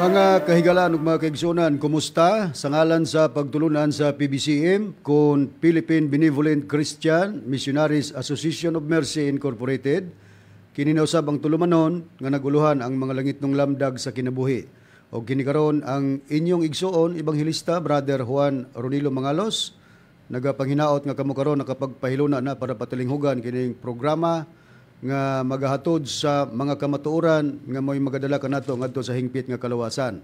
Mga kahigalaan ug mga kaigsuonan, kumusta? Sa ngalan sa pagtulunan sa PBCM kon Philippine Benevolent Christian Missionaries Association of Mercy Incorporated, kini na usab ang tulumanon nga naguluhan ang mga langitnong lamdag sa kinabuhi. Og kini karon ang inyong igsuon, Ebanghelista Brother Juan Ronilo Mangalos, nagapanghinaot nga kamo karon nakapagpahiluna na para patalinghugan kining programa nga magahatod sa mga kamatuoran nga mo'y magadala kanato ngadto sa hingpit nga kalawasan.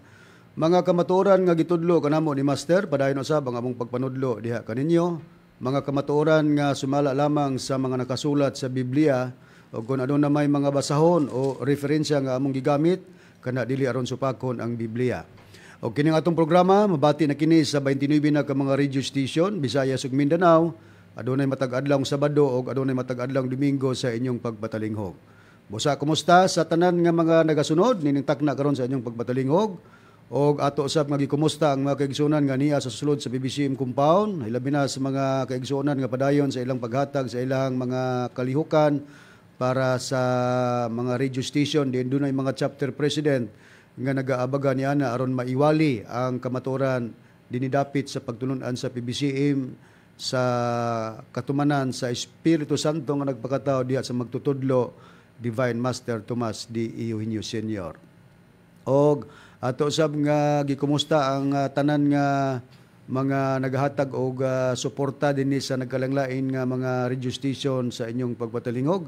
Mga kamatuoran nga gitudlo kanamo ni Master, padayon usab ang among pagpanudlo diha kaninyo. Mga kamatuoran nga sumala lamang sa mga nakasulat sa Biblia, o kung ano na may mga basahon o referensya nga among gigamit kana dili aron supakon ang Biblia. O kining atong programa mabati na kini sa 29 na ka mga radio station, Visayas ug Mindanao. Adunay matag adlaw Sabado og adunay matag adlaw Domingo sa inyong pagpatalinghog. Busa kumusta sa tanan nga mga nagasunod nining takna karon sa inyong pagpatalinghog, og ato usab nga gikumusta ang mga kaigsuonan nga niya sa sulod sa PBCM compound, hilabi na sa mga kaigsuonan nga padayon sa ilang paghatag sa ilang mga kalihukan para sa mga radio station din. Dunay mga chapter president nga nagaabaga niana aron maiwali ang kamatuoran dinidapit sa pagtulunan sa PBCM sa katumanan sa Espiritu Santo nga nagpakatao diha sa magtutudlo Divine Master Tomas D. Eugenio Senior. Og ato sab nga gikumusta ang tanan nga mga naghatag og suporta dinhi sa nagkalanglain nga mga radio station sa inyong pagpatalingog.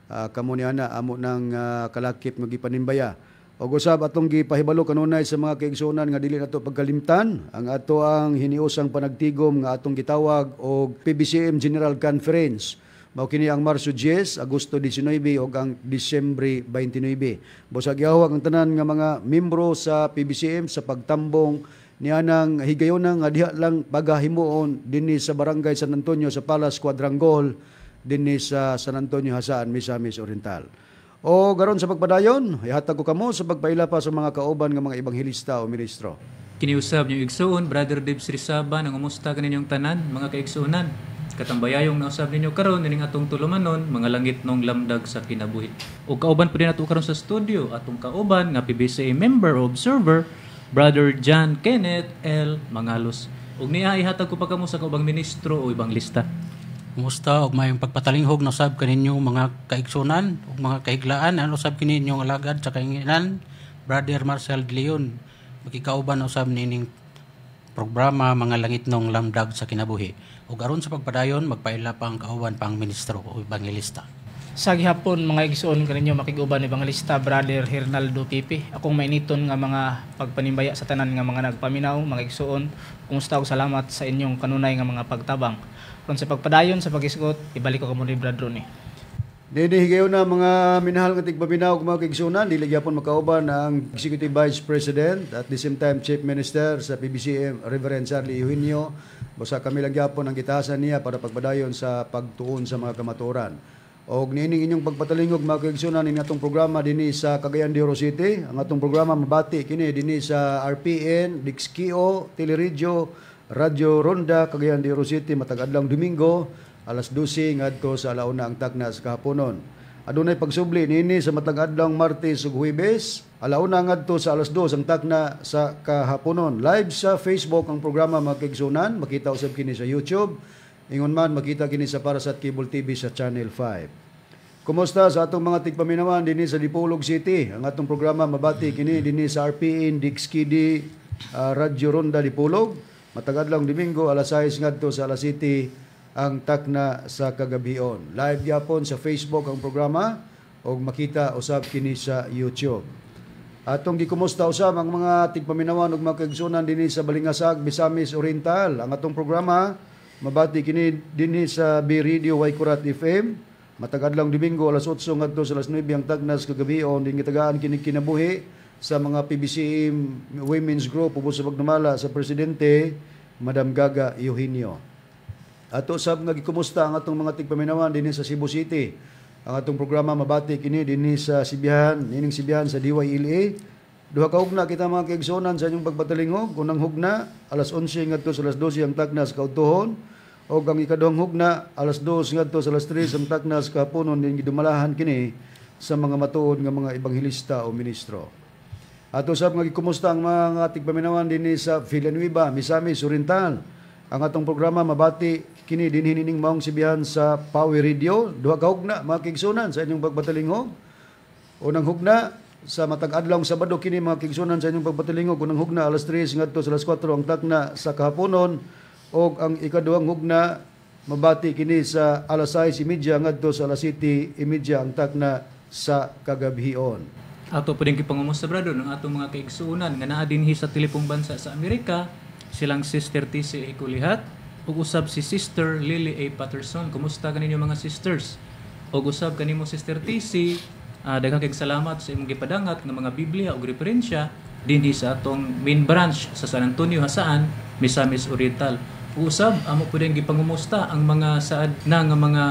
Kamo niana amo nang kalakip nga gipanimbaya. Og usab atong gipahibalo kanunay sa mga kaigsuonan nga dili nato pagkalimtan ang ato ang hiniusang panagtigom nga atong gitawag og PBCM General Conference. Mao kini ang Marso 10, Agosto 19 ug ang Disyembre 29. Busag gihawak ang tanan nga mga membro sa PBCM sa pagtambong nianang higayona nga diha lang pagahimuon dinhi sa Barangay San Antonio sa Palace Quadrangle dinhi sa San Antonio, Jasaan, Misamis Oriental. O garon sa pagpadayon, ihatag ko kamo sa pagpaila pa sa mga kauban nga mga ebanghelista o ministro. Kiniusab niyo igsuon, Brother Dibs Rizaba, nang umusta kaninyong tanan, mga kaigsuonan. Katambayayong nausab ninyo karon nining atong tulumanon, mga langitnong lamdag sa kinabuhi. O kauban po din ato karon sa studio, atong kauban nga PBCA member o observer, Brother John Kenneth L. Mangalos. Og niya ihatag ko pa kamo sa kaubang ministro o ebanglista. Kumusta og mayong pagpatalinghog na usab kaninyo mga kaigsunan ug mga kahiglaan. Ano usab kini inyong alagad sa kainginan, Brother Marcel De Leon, makikauban usab nining programa mga langitnong lamdag sa kinabuhi. Ug aron sa pagpadayon, magpaila pa ang kauban pang ministro o ebangelista. Sa gihapon, mga igsoon, kaninyo makig-uban ni Evangelista Brother Hernaldo Pipi. Akong mainiton nga mga pagpanimbaya sa tanan nga mga nagpaminaw, mga igsoon. Kumusta og salamat sa inyong kanunay nga mga pagtabang. Kung sa pagpadayon sa pag-isgot, ibalik ko kamo ni Brad Ronnie. Nini higayon na mga minahal nga tigpaminaw ug mga kaigsuonan, dili gyapon makauban ang Executive Vice President at the same time Chief Minister sa PBCM, Reverend Charlie Eugenio. Basta kami lang gyapon ang gitasan niya para pagpadayon sa pagtuon sa mga kamatuoran. Og niining inyong pagpatalingog, mga kaigsuonan, ning atong programa dinhi sa Cagayan de Oro City. Ang atong programa mabati kini dinhi sa RPN, Dixkio, Teleradyo, Radyo Ronda, Cagayan de Oro City, matag adlaw Domingo, alas 12 ngadto sa alauna ang takna sa kahaponon. Adunay pagsubli niini sa matag adlaw Martes ug Huwebes, alauna ngadto sa alas 2 ang takna sa kahaponon. Live sa Facebook ang programa, mga kaigsuonan, makita usab kini sa YouTube. Ingon man makita kini sa Parasat Cable TV sa Channel 5. Kumusta sa atong mga tigpaminawan dinhi sa Dipolog City? Ang atong programa mabati kini dinhi sa RPN Dixkidi, Radyo Ronda Dipolog. Matag adlaw Domingo alas 6 ngadto sa alas 7 ang takna sa kagabion. Live gyapon sa Facebook ang programa og makita usab kini sa YouTube. Atong gikumusta usab ang mga tigpaminawan ug mga kaigsuonan dinhi sa Balingasag, Misamis Oriental. Ang atong programa mabati kini dinhi sa B Radio Waikurat FM. Matag adlaw Domingo alas 8 ngadto sa alas 9 ang tagnas kagabion, din gitagaan kini kinabuhi sa mga PBCM Women's Group ubos sa pagdumala sa presidente Madam Gaga Eugenio. Ato sab nga gikumusta ang atong mga tigpaminawan dinhi sa Cebu City. Ang atong programa mabati kini dinhi sa Sibihan, nining Sibihan sa DYLA. Duha ka hugna kita, mga kaigsuonan, sa inyong pagpatalingog. Unang hugna alas 11 ngadto sa alas 12 ang tagnas kaudtohon, og ang ikaduhang hugna alas 2 ngadto sa alas 3 ang tagnas kahaponon, din gidumalahan kini sa mga matuod nga mga ebanghelista o ministro. Ato sab nga gikumusta ang mga tigpaminawan dinhi sa Villanueva, Misamis Oriental. Ang atong programa mabati kini dinhi nining maong sibihan sa Power Radio, duha ka hugna, mga kaigsuonan, sa inyong pagpatalingog. Unang hugna sa matag adlaw Sabado kini, mga kaigsuonan, sa inyong pagpatalingog, unang hugna alas 3 ngadto sa alas 4 ang takna sa kahaponon, og ang ikaduhang hugna mabati kini sa alas 6:30 ngadto sa alas 7:30 ang takna sa kagabhion. Ato po din gipangumusta, brother, ng atong mga kaigsuonan nga naa dinhi sa tilipong bansa sa Amerika, silang Sister TC A. Kulihat ug usab si Sister Lily A. Patterson. Kumusta kaninyo, mga sisters? Ug usab kanimo, Sister TC, daghang kay salamat sa imong gipadangat nga mga Biblia ug referensya dinhi sa atong main branch sa San Antonio, Jasaan, Misamis Oriental. Ug usab amo po din gipangumusta ang mga saad na nga mga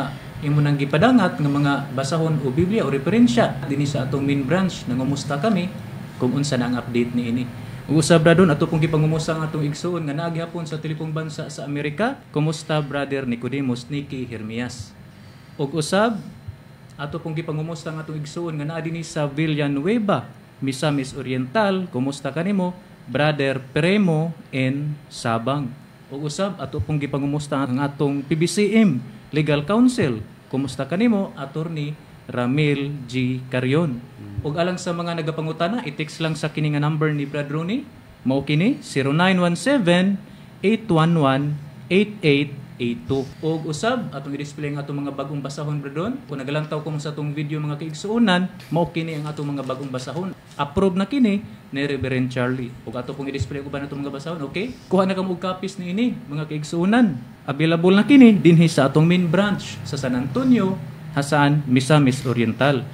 imo nang gipadangat nga mga basahon o Biblia o referensya dinhi sa atong main branch. Nangumusta kami kung unsa na ang update niini. Ug usab, brother, ato pong gipangumusta ang atong igsuon nga naa gihapon sa tilipong bansa sa Amerika. Kumusta, Brother Nicodemus Niki Hermias? Ug usab ato pong gipangumusta ang atong igsuon nga naa dinhi sa Villanueva, Misamis Oriental. Kumusta kanimo, Brother Premo N. Sabang? Ug usab ato pong gipangumusta ang atong PBCM Legal Counsel. Kumusta kanimo, Attorney Ramil G. Carion? Ug alang sa mga nagapangutana, i-text lang sa kini nga number ni Brad Rooney. Mao kini 0917 811 8882. Og usab atong i-display ang atong mga bagong basahon, Bradon. Kung nagalantaw ko sa atong video, mga kaigsuonan, mao kini ang atong mga bagong basahon. Approve na kini ni Reverend Charlie. Ug ato pong i-display ko ba na atong mga basahon, okay? Kuha na kamo og copies niini, mga kaigsuonan. Available na kini dinhi sa atong main branch sa San Antonio, Jasaan, Misamis Oriental.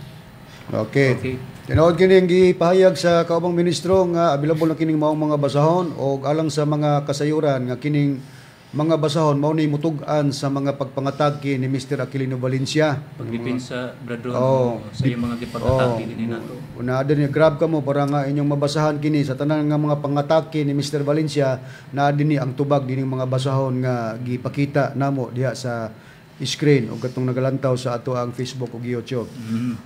Okay. Okay. Tinuod kini ang gipahayag sa kaubang ministro nga available na kining maong mga basahon, og alang sa mga kasayuran nga kining mga basahon mao ni mutug-an sa mga pagpangatake ni Mr. Aquilino Valencia. Pagdepensa, Brad Ron, sa iyong mga gipag-atake dinhi nato. Una din grab kamo para nga inyong mabasahan kini sa tanan nga mga pangatake ni Mr. Valencia, naa dinhi ang tubag dining mga basahon nga gipakita namo diha sa screen og katong nagalantaw sa ato ang Facebook ug YouTube.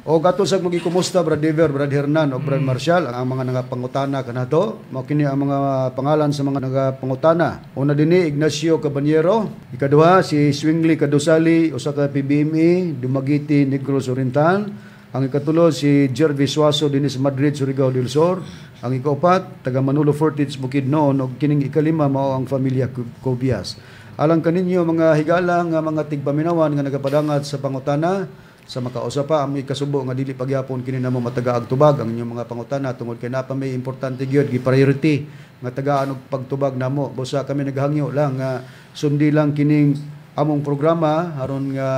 Og ato sa magikumusta, Brad Dever, Brad Hernan ug Brad Marshall, ang mga nangapangutana kanato. Mao kini ang mga pangalan sa mga nagapangutana. Una dinhi, Ignacio Caballero, ikaduha si Swingli Kadusali, usa ka PBME, Dumaguete, Negros Oriental. Ang ikatulo si Jervis Suazo dinhi sa Madrid, Surigao del Sur. Ang ikaupat, taga Manolo Fortich, Bukidnon, ug kining ikalima mao ang pamilya Cobias. Alang kaninyo, mga higala nga mga tigpaminawan nga nagapadangat sa pangutana, sa makausa pa ang ikasubo nga dili pagyapon kini namo matagaag tubag ang inyong mga pangutana tungod kay napa may importante gyud gi priority nga tagaan og pagtubag namo. Busa kami naghangyo lang nga sundi lang kining among programa aron nga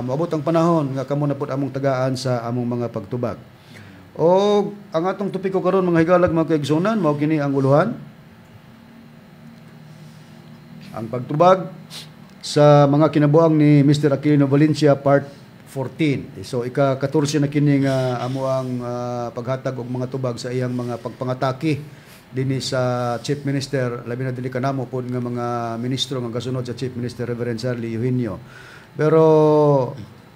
moabot ang panahon nga kamo na pud among tagaan sa among mga pagtubag. Og ang atong topiko karon, mga higalag mga kaigsunan, mao kini ang uluhan: ang pagtubag sa mga kinabuang ni Mr. Aquilino Valencia part 14. So ika-14 na kini nga amo ang paghatag og mga tubag sa iyang mga pagpangatake dinhi sa Chief Minister, labi na dili kanamo pod nga mga ministro nga gasunod sa Chief Minister Reverend Charlie Eugenio. Pero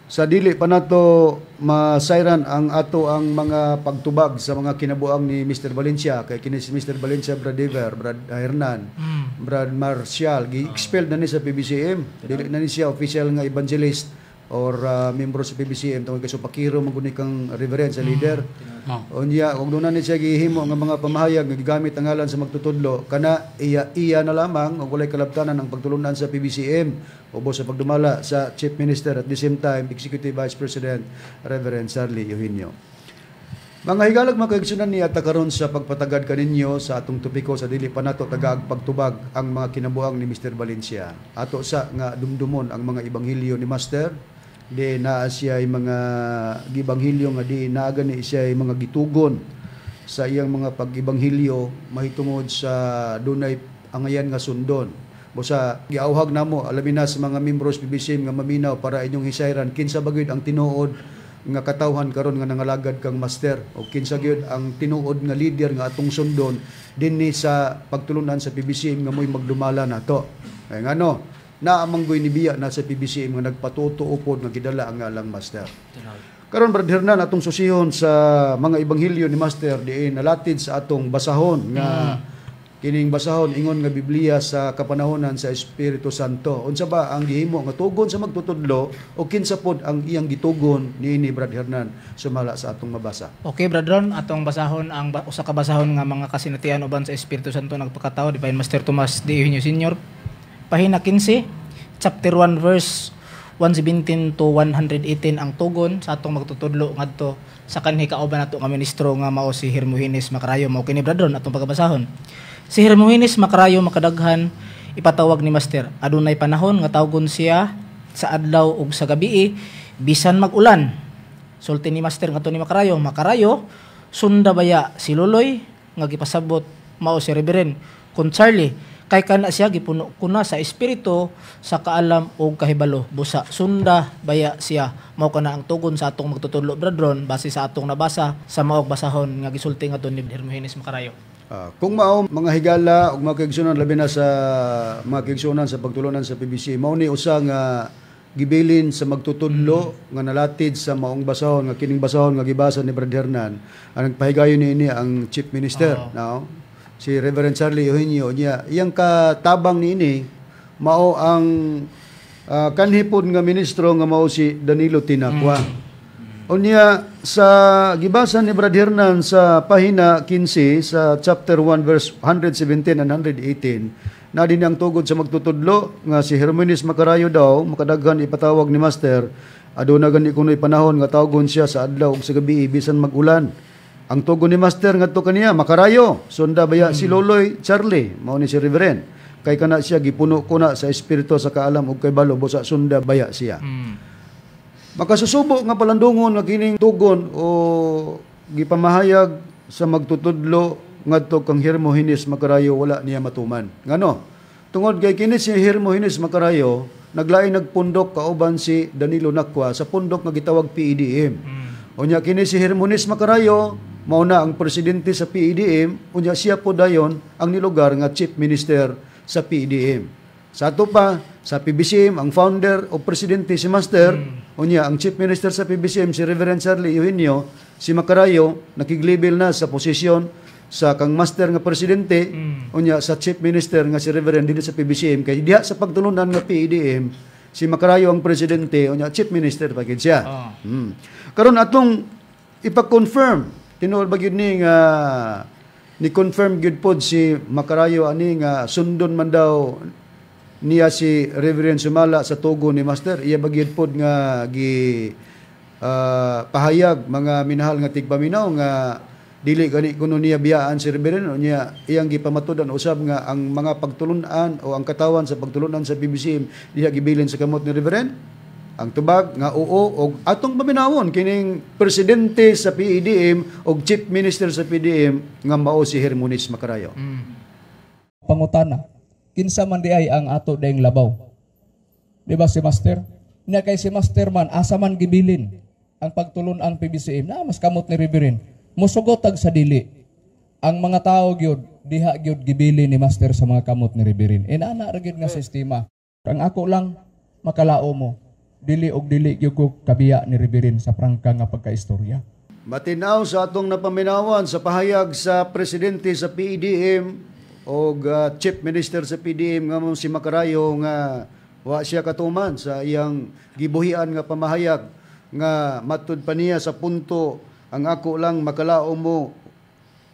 sa dili pa nato masayran ang ato ang mga pagtubag sa mga kinabuang ni Mr. Valencia, kay kini si Mr. Valencia, Brad Dever, Brad Hernan, Brad Marcial, gi-expelled na ni sa PBCM. Dili na ni siya official nga evangelist or membro sa PBCM tungod kay supakiro man gud ni kang reverend sa leader. No. Unya, kung doon na ni siya gihimo nga mga pamahayag nga gigamit ang ngalan sa magtutudlo, kana iya iya na lamang og walay kalabtanan ang pagtulunan sa PBCM ubos sa pagdumala sa Chief Minister, at the same time Executive Vice President Reverend Charlie Eugenio. Mga higalag mga kaigsunan, niya karon sa pagpatagad kaninyo sa atong topiko sa dili pa nato tagaag pagtubag ang mga kinabuang ni Mr. Valencia. Ato sa nga dumdumon ang mga ebanghelyo ni Master, di naa siya mga gibanghilyo nga di naa gani siya mga gitugon sa iyang mga pag-ebanghelyo mahitungod sa dunay angayan nga sundon. Busa giauhag namo alabi na sa mga membros PBCM nga maminaw para inyong hisayran kinsa ba gyud ang tinuod nga katawhan karon nga nangalagad kang Master o kinsa gyud ang tinuod nga leader nga atong sundon dinhi sa pagtulunan sa PBCM nga mo'y magdumala nato. Kay ngano naa manggoy ni biya na sa PBCM nga nagpatutuo pod nga gidala ang ngalang Master. Karon, Brad Hernan, atong susihon sa mga ebanghelyo ni Master diin nalatid sa atong basahon nga kining basahon ingon nga Biblia sa kapanahonan sa Espiritu Santo. Unsa ba ang gihimo nga tugon sa magtutudlo o kinsa pod ang iyang gitugon niini, Brad Hernan, sumala sa atong mabasa? Okay, Brad Ron, atong basahon ang usa ka basahon nga mga kasinatian uban sa Espiritu Santo nagpakatao, Divine Master Tomas D. Eugenio Senior. Pahina 15, chapter 1 verse 117 to 118 ang tugon sa atong magtutudlo ngadto sa kanhi kauban nato nga ministro nga mao si Hermogenes Macarayo. Mao kini, Brad Ron, atong pagabasahon. Si Hermogenes Macarayo makadaghan ipatawag ni Master. Adunay panahon nga tawgon siya sa adlaw ug sa gabii bisan mag-ulan. Sulti ni Master ngadto ni Macarayo, "Macarayo, sunda baya si Luloy nga gipasabot mao si Reverend kun Charlie, kay kana siya gipuno kuna sa espiritu sa kaalam ug kahibalo, busa sunda baya siya." Mao kana ang tugon sa atong magtutudlo, Brad Ron, base sa atong nabasa sa maog basahon nga gisulti ngadto ni Hermogenes Macarayo. Kung mao, mga higala ug mga kaigsuonan, labi na sa mga kaigsuonan sa pagtulunan sa PBC, mao ni usa nga gibilin sa magtutudlo nga nalatid sa maong basahon, nga kining basahon nga gibasa ni Brad Hernan, ang nagpahigayon niini ang Chief Minister, no? Si Reverend Charlie Eugenio. Niya iyang katabang niini mao ang kanhi pod nga ministro nga mao si Danilo Tinacua. Unya sa gibasa ni Brad Hernan sa pahina 15 sa chapter 1 verse 117 and 118 na din ang tugod sa magtutudlo nga si Hermogenes Macarayo daw makadaghan ipatawag ni Master, aduna gani kuno'y panahon nga tawgon siya sa adlaw ug sa gabi bisan mag-ulan. Ang tugon ni Master ngadto kaniya, "Makarayo, sunda baya si Loloy Charlie," mao ni si Reverend, "kay kana siya gipuno ko na sa espiritu sa kaalam ug kahibalo, busa sunda baya siya." Makasusubo nga palandungon nga kining tugon o gipamahayag sa magtutudlo ngadto kang Hermogenes Macarayo wala niya matuman. Ngano? Tungod kay kini si Hermogenes Macarayo naglain nagpundok kauban si Danilo Nacua sa pundok nga gitawag PEDM. Unya kini si Hermogenes Macarayo mao na ang presidente sa PEDM, unya siya po dayon ang nilugar nga chief minister sa PEDM. Sa ato pa, sa PBCM, ang founder o presidente si Master, unya ang chief minister sa PBCM si Reverend Charlie Eugenio. Si Macarayo nakiglibel na sa posisyon sa kang Master nga presidente, unya sa chief minister nga si Reverend dinhi sa PBCM, kay diha sa pagtulunan nga PEDM, si Macarayo ang presidente, unya chief minister pa gid siya. Karon atong ipa-confirm, tinuod ba gyud ni nga ni confirm gyud pod si Macarayo ani nga sundon man daw niya si Reverend sumala sa tugon ni Master? Iya ba gyud pod nga gi pahayag, mga minahal nga tigpaminaw, nga dili gani kuno niya biyaan si Reverend, o niya iyang gipamatudan usab nga ang mga pagtulunan o ang katawan sa pagtulunan sa PBCM diha gibilin sa kamot ni Reverend? Ang tubag nga oo, og atong paminawon kining presidente sa PEDM og chief minister sa PEDM nga mao si Hermogenes Macarayo. Pangutana, kinsa man di ay ang ato dayng labaw? Di ba si Master? Nya kay si Master man, asa man gibilin ang pagtulon ang PBCM na mas kamot ni Reverend? Musugot tag sa dili. Ang mga tao gyud diha gyud gibili ni Master sa mga kamot ni Reverend. Inana ra gyud nga sistema. Ang ako lang makalao mo, dili og dili gyud ko kabiya ni Reverend sa prangka nga pagkaistorya. Matinaw sa atong napaminawan sa pahayag sa presidente sa PEDM o chief minister sa PEDM nga mo si Macarayo nga wa siya katuman sa iyang gibuhian nga pamahayag nga matud pa niya sa punto, "Ang ako lang makalao mo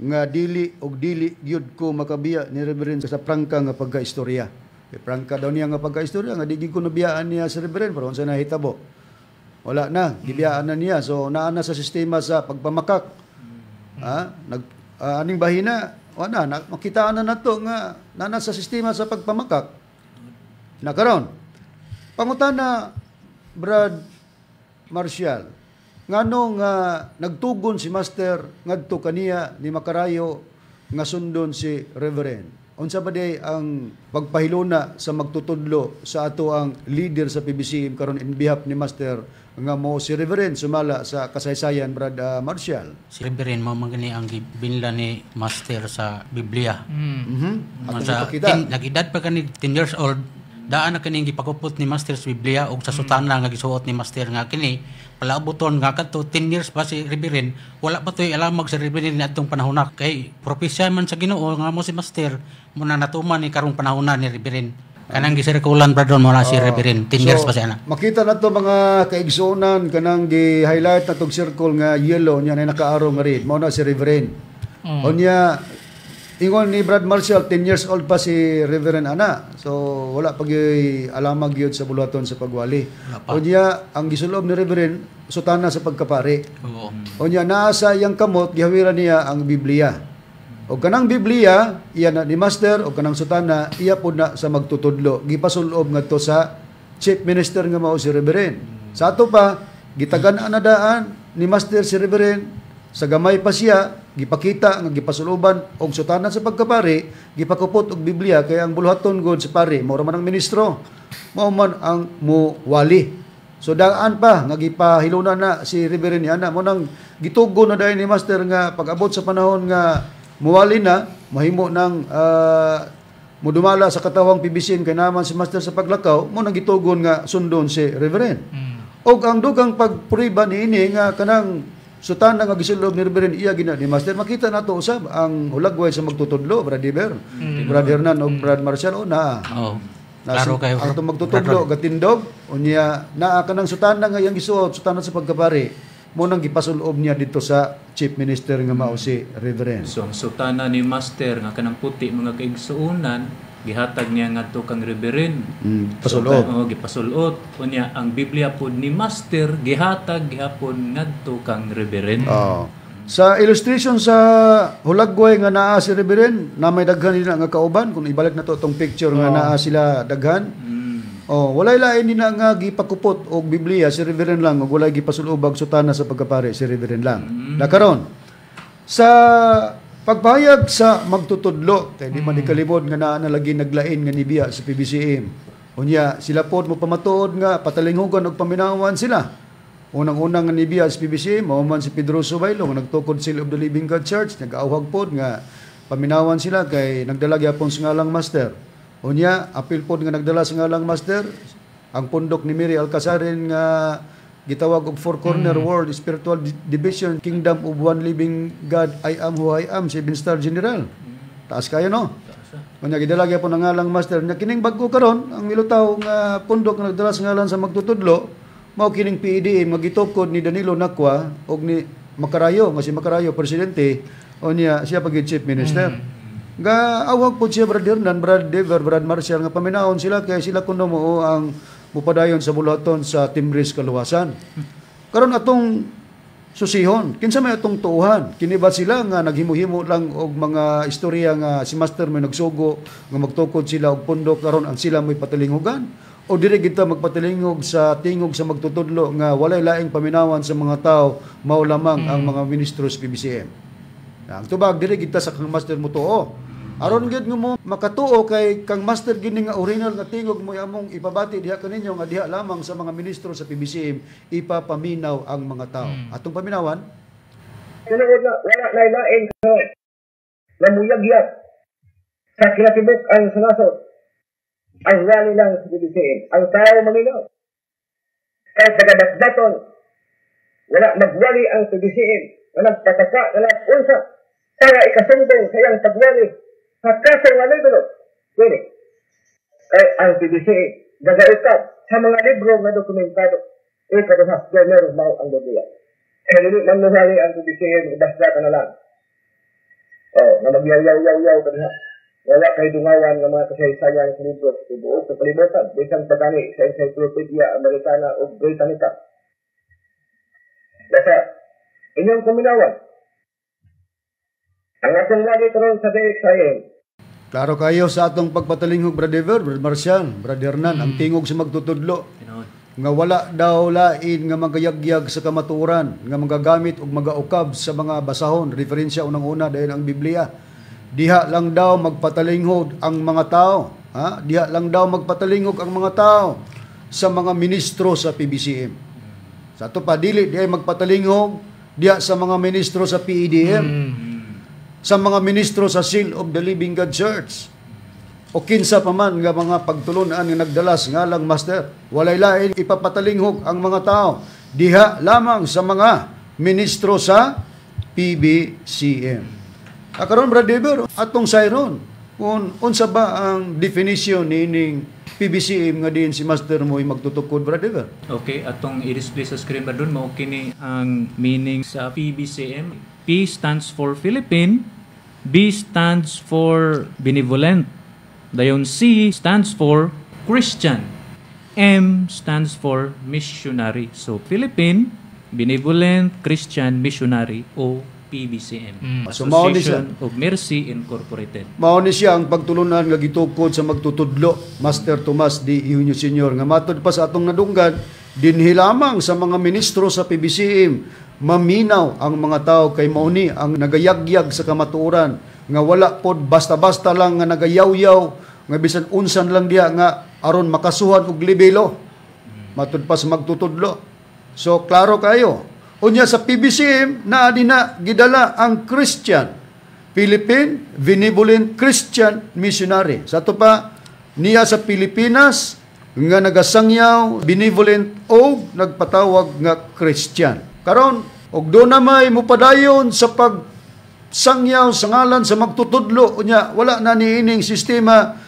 nga dili og dili gyud ko makabiya ni Reverend sa prangka nga pagkaistorya." E prangka daw niya nga pagkaistorya nga di gyud ko nabiyaan niya si Reverend, pero unsa nahitabo? Wala na, gibiyaan na niya. So naa na sa sistema sa pagpamakak. Nag aning bahina, wala na makitaan na nato nga naa sa sistema sa pagpamakak. Na karon, pangutana, Brad Marshall, ngano nga nagtugon si Master ngadto kaniya ni Macarayo nga sundon si Reverend? Unsa ba day ang pagpahiluna sa magtutudlo sa ato ang leader sa PBCM karon in behalf ni Master nga mo si Reverend sumala sa kasaysayan, Brad Marshall? Si Reverend mao man gani ang gibinla ni Master sa Biblia. Atong Sa ipakita. Nag-edad pa kani 10 years old, Daan na kining gipakupot ni Master sa Biblia og sa sutana nga gisuot ni Master nga kini palaabuton nga kadto 10 years pa si Reverend, wala pa to'y alamag si Reverend adtong panahona kay propesya man sa Ginoo nga mo si Master mo na natuman ni karong panahona ni Reverend. Kanang gisirkulan, brother, mo na si Reverend 10 years pa siya na. Makita na to, mga kaigsuonan, kanang gi-highlight na tong circle nga yellow niya na nakaaro nga red. Mao na si Reverend. Unya ingon ni Brad Marshall, 10 years old pa si Reverend ana. So wala pa gyud alamag gyud sa buluhaton sa pagwali. Unya ang gisulob ni Reverend, sutana sa pagkapari. Oo. Unya naa sa iyang kamot, gihawiran niya ang Biblia. O kanang Biblia, iya na ni Master, o kanang sutana, iya po na sa magtutudlo. Gipasulob ngadto sa chief minister nga mao si Reverend. Sa ato pa, gitagan na daan ni Master si Reverend, sa gamay pa siya, gipakita nga gipasuloban og sutana sa pagkapari, gipakupot og Biblia kay ang buluhaton god sa pari, mao ra man ang ministro. Mao man ang muwali. So daan pa nga gipahilunan na si Reverend niya na mo nang gitugon na dayon ni Master nga pag-abot sa panahon nga muwali na, mahimo nang mudumala sa katawang PBCM kay naman si Master sa paglakaw, mo nang gitugon nga sundon si Reverend. Og ang dugang pagpuriba niini nga kanang sutana nga gisulob ni Reverend iya gina ni Master, makita nato usab ang hulagway sa magtutudlo, Brad Iber, Brad Hernan og Brad Marcial, o naa. Oo. Na Klaro kayo. Ang itong magtutudlo gatindog, unya naa kanang sutana nga iyang gisuot, sutana sa pagkapari, mo nang gipasulob niya dito sa chief minister nga mao si Reverend. So ang sutana ni Master nga kanang puti, mga kaigsuonan, gihatag niya ngadto kang Reverend. Pasulod. So, oh, gipasulot. Unya ang Biblia pod ni Master gihatag gihapon ngadto kang Reverend. Oo. Sa illustration sa hulagway nga naa si Reverend, na may daghan nila nga kauban, kung ibalik na to tong picture nga naa sila daghan. Oh, walay lain nila nga gipakupot og Biblia si Reverend lang og walay gipasulubag sutana sa pagkapari si Reverend lang. Na karon sa pagpahayag sa magtutudlo kay di man ikalimod nga naa na lagi naglain nga nibiya sa PBCM. Unya sila pod mo pamatuod nga patalinghugan og paminawan sila. Unang-unang nga nibiya sa PBCM mao man si Pedro Subaylo nga nagtukod sila of the Living God Church, nag-awhag pod nga paminawan sila kay nagdala gyapon sa ngalang Master. Unya apil pod nga nagdala sa ngalang Master ang pundok ni Mary Alcazarin nga gitawag og Four Corner World Spiritual Division Kingdom of One Living God, I Am Who I Am, Seven Star General. Taas kayo, no? Unya gidala gyapon ang ngalang Master. Nya kining bag-o karon ang milutaw nga pundok nga nagdala sa ngalan sa magtutudlo mao kining PEDM nga gitukod ni Danilo Nacua og ni Macarayo, nga si Macarayo presidente, unya siya pag chief minister. Ga awag po siya, Brad Hernan, Brad Dever, Brad Marcial, nga paminawon sila kay sila kuno mo ang mupadayon sa buluhaton sa Timbres Kaluwasan. Karon atong susihon, kinsa may atong tuuhan? Kini ba sila nga naghimo-himo lang og mga istorya nga si Master may nagsugo nga magtukod sila og pundok karon ang sila mo'y patalinghugan? O diri kita magpatalinghog sa tingog sa magtutudlo nga walay laing paminawan sa mga tao, mao lamang ang mga ministro sa PBCM? Ang tubag diri kita sa kang Master mo tuo. Aron gyud nga mo makatuo kay kang Master gini nga original nga tingog mo among ipabati diha kaninyo nga diha lamang sa mga ministro sa PBCM ipapaminaw ang mga tao. Atong paminawan. Tinuod na wala na lain na muyagyag sa kinatibuk ang sanasod. Ang wali lang sa PBCM, ang tao maminaw. Kay pagabatbaton, wala magwali ang PBCM na nagpataka na nag-unsa para ikasumbong sa iyang pagwali sa kaso nga libro. Dili. Kay ang PBCM gagaikap sa mga libro nga dokumentado. Ikaduha, meron mao ang Biblia. Eh, dili man muhali ang PBCM, basta ka na lang. Oh, nga magyaw-yaw-yaw-yaw ka diha. Wala kay dungawan nga mga kasaysayan sa libro sa tibuok sa kalibutan, bisan pa gani sa Encyclopedia Americana o Britannica. Basta, inyong paminawan. Ang atong lagi karon sa DXIM. Klaro kayo sa atong pagpatalinghog, Brad Ever, Brad Marcial, Brad Hernan, ang tingog sa magtutudlo Tinuod. Nga wala daw lain nga magayagyag sa kamatuoran, nga magagamit og magaukab sa mga basahon, referensya unang-una dahil ang Biblia. Diha lang daw magpatalinghog ang mga tao, ha? Diha lang daw magpatalinghog ang mga tao sa mga ministro sa PBCM. Sa ato pa, dili diha magpatalinghog diha sa mga ministro sa PEDM, sa mga ministro sa Seal of the Living God Church. O kinsa pa man nga mga pagtulunan nga nagdala sa ngalang Master. Walay lain ipapatalinghog ang mga tao diha lamang sa mga ministro sa PBCM. Karon, Brad Dever, atong sayron kung unsa ba ang definition niining PBCM nga diin si Master mo magtutukod, Brad Dever. Okay, atong i-display sa screen, Brad Ron, mao kini ang meaning sa PBCM. P stands for Philippine, B stands for benevolent, dayon C stands for Christian, M stands for missionary. So Philippine Benevolent Christian Missionary o PBCM. So, mao ni siya. Association of Mercy Incorporated. Mao ni siya ang pagtulunan nga gitukod sa magtutudlo, Master Tomas D. Eugenio Sr., nga matod pa sa atong nadunggan, dinhi lamang sa mga ministro sa PBCM maminaw ang mga tao kay mao ni ang nagayagyag sa kamatuoran nga wala pod basta-basta lang nga nagayawyaw nga bisan unsan lang diha nga aron makasuhan og libelo matud pa sa magtutudlo. So klaro kayo. Unya sa PBCM naa din na gidala ang Christian, Philippine Benevolent Christian Missionary. Sa ato pa niya sa Pilipinas nga nagasangyaw benevolent o nagpatawag nga Christian. Karon og do na may mupadayon sa pagsangyaw sa ngalan sa magtutudlo, unya wala na niining sistema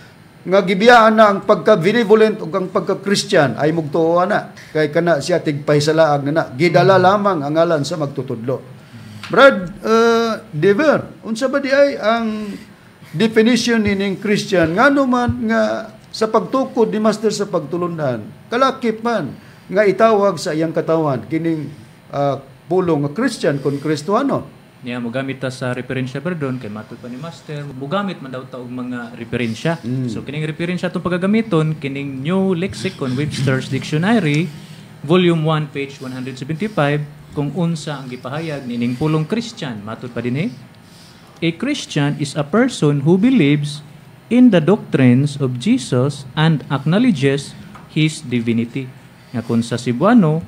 nga gibiyaan na ang pagka-benevolent ug ang pagka-Christian ay mugtuo na kay kana siya tigpahisalaag na na gidala lamang ang ngalan sa magtutudlo. Brad Dever, unsa ba di ay ang definition nining Christian, ngano man nga sa pagtukod ni Master sa pagtulunan kalakip man nga itawag sa iyang katawan kining pulong nga Christian kon Kristohanon? Niya mogamit ta sa referensya, perdon, kay matod pa ni Master mogamit man daw ta og mga referensya. So kining referensya atong pagagamiton kining New Lexicon Webster's Dictionary Volume 1 page 175 kung unsa ang gipahayag nining pulong Christian. Matod pa dinhi, a Christian is a person who believes in the doctrines of Jesus and acknowledges his divinity. Nga kung sa Cebuano,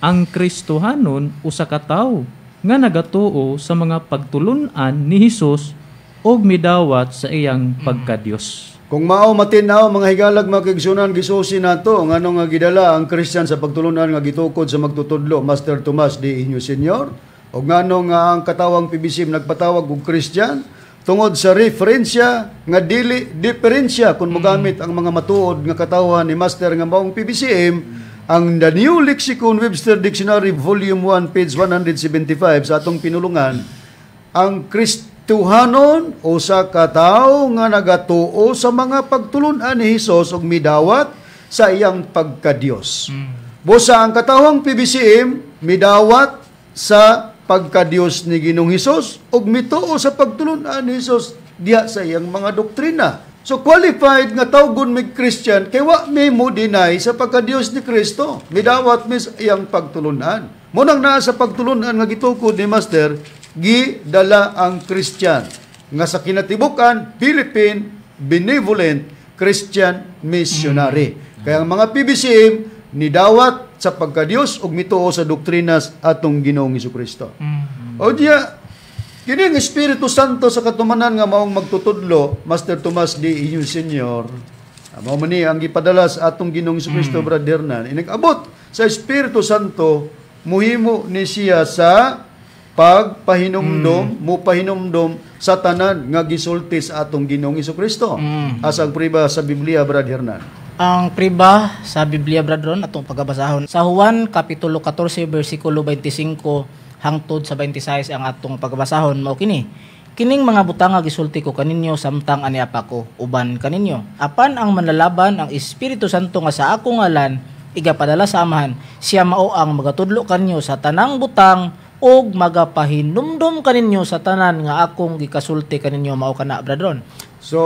ang Kristohanon usa ka tawo nga nagatuo sa mga pagtulun-an ni Hesus ug midawat sa iyang pagkadiyos. Kung mao matinaw, mga higalag, mga kaigsunan, gisusi nato ngano nga gidala ang Christian sa pagtulunan nga gitukod sa magtutudlo Master Tomas D. Eugenio Senior ug ngano nga ang katawang PBCM nagpatawag og Christian tungod sa referensya nga dili diferensya kung mogamit ang mga matuod nga katawhan ni Master nga maong PBCM. Ang The New Lexicon Webster Dictionary Volume 1 page 175 sa atong pinulungan, ang Kristohanon usa ka tawo nga nagatuo sa mga pagtulun-an ni Hesus ug midawat sa iyang pagkadiyos. Busa ang katawang PBCM midawat sa pagkadiyos ni Ginoong Hesus ug mituo sa pagtulun-an ni Hesus diha sa iyang mga doktrina. So qualified nga tawgon mig Christian kay wa mi mo deny sa pagkadiyos ni Kristo. Midawat mi sa iyang pagtulunan. Munang naa sa pagtulunan nga gitukod ni Master, gidala ang Christian nga sa kinatibukan Philippine Benevolent Christian Missionary. Kaya ang mga PBCM nidawat sa pagkadiyos ug mituo sa doktrinas atong Ginoong Hesukristo. O diya kini ang Espiritu Santo sa katumanan nga maong magtutudlo, Master Tomas D. Eugenio Senior, mao man ni ang gipadala sa atong Ginoong Hesukristo, Brother Hernan. Inag-abot sa Espiritu Santo, muhimo ni siya sa pagpahinumdom, mupahinumdom sa tanan nga gisulti sa atong Ginoong Hesukristo. Asa ang priba sa Biblia, Brother Hernan? Ang priba sa Biblia, Brother Ron, atong pagabasahon sa Juan Kapitulo 14, versikulo 25 hangtod sa 26 ang atong pagbasahon, mao kini. Kining mga butanga gisulti ko kaninyo samtang ania pa ko uban kaninyo. Apan ang manlalaban, ang Espiritu Santo nga sa akong ngalan igapadala sa Amahan, siya mao ang magatudlo kaninyo sa tanang butang ug magapahinumdom kaninyo sa tanan nga akong gikasulti kaninyo. Mao kana, Brother Ron. So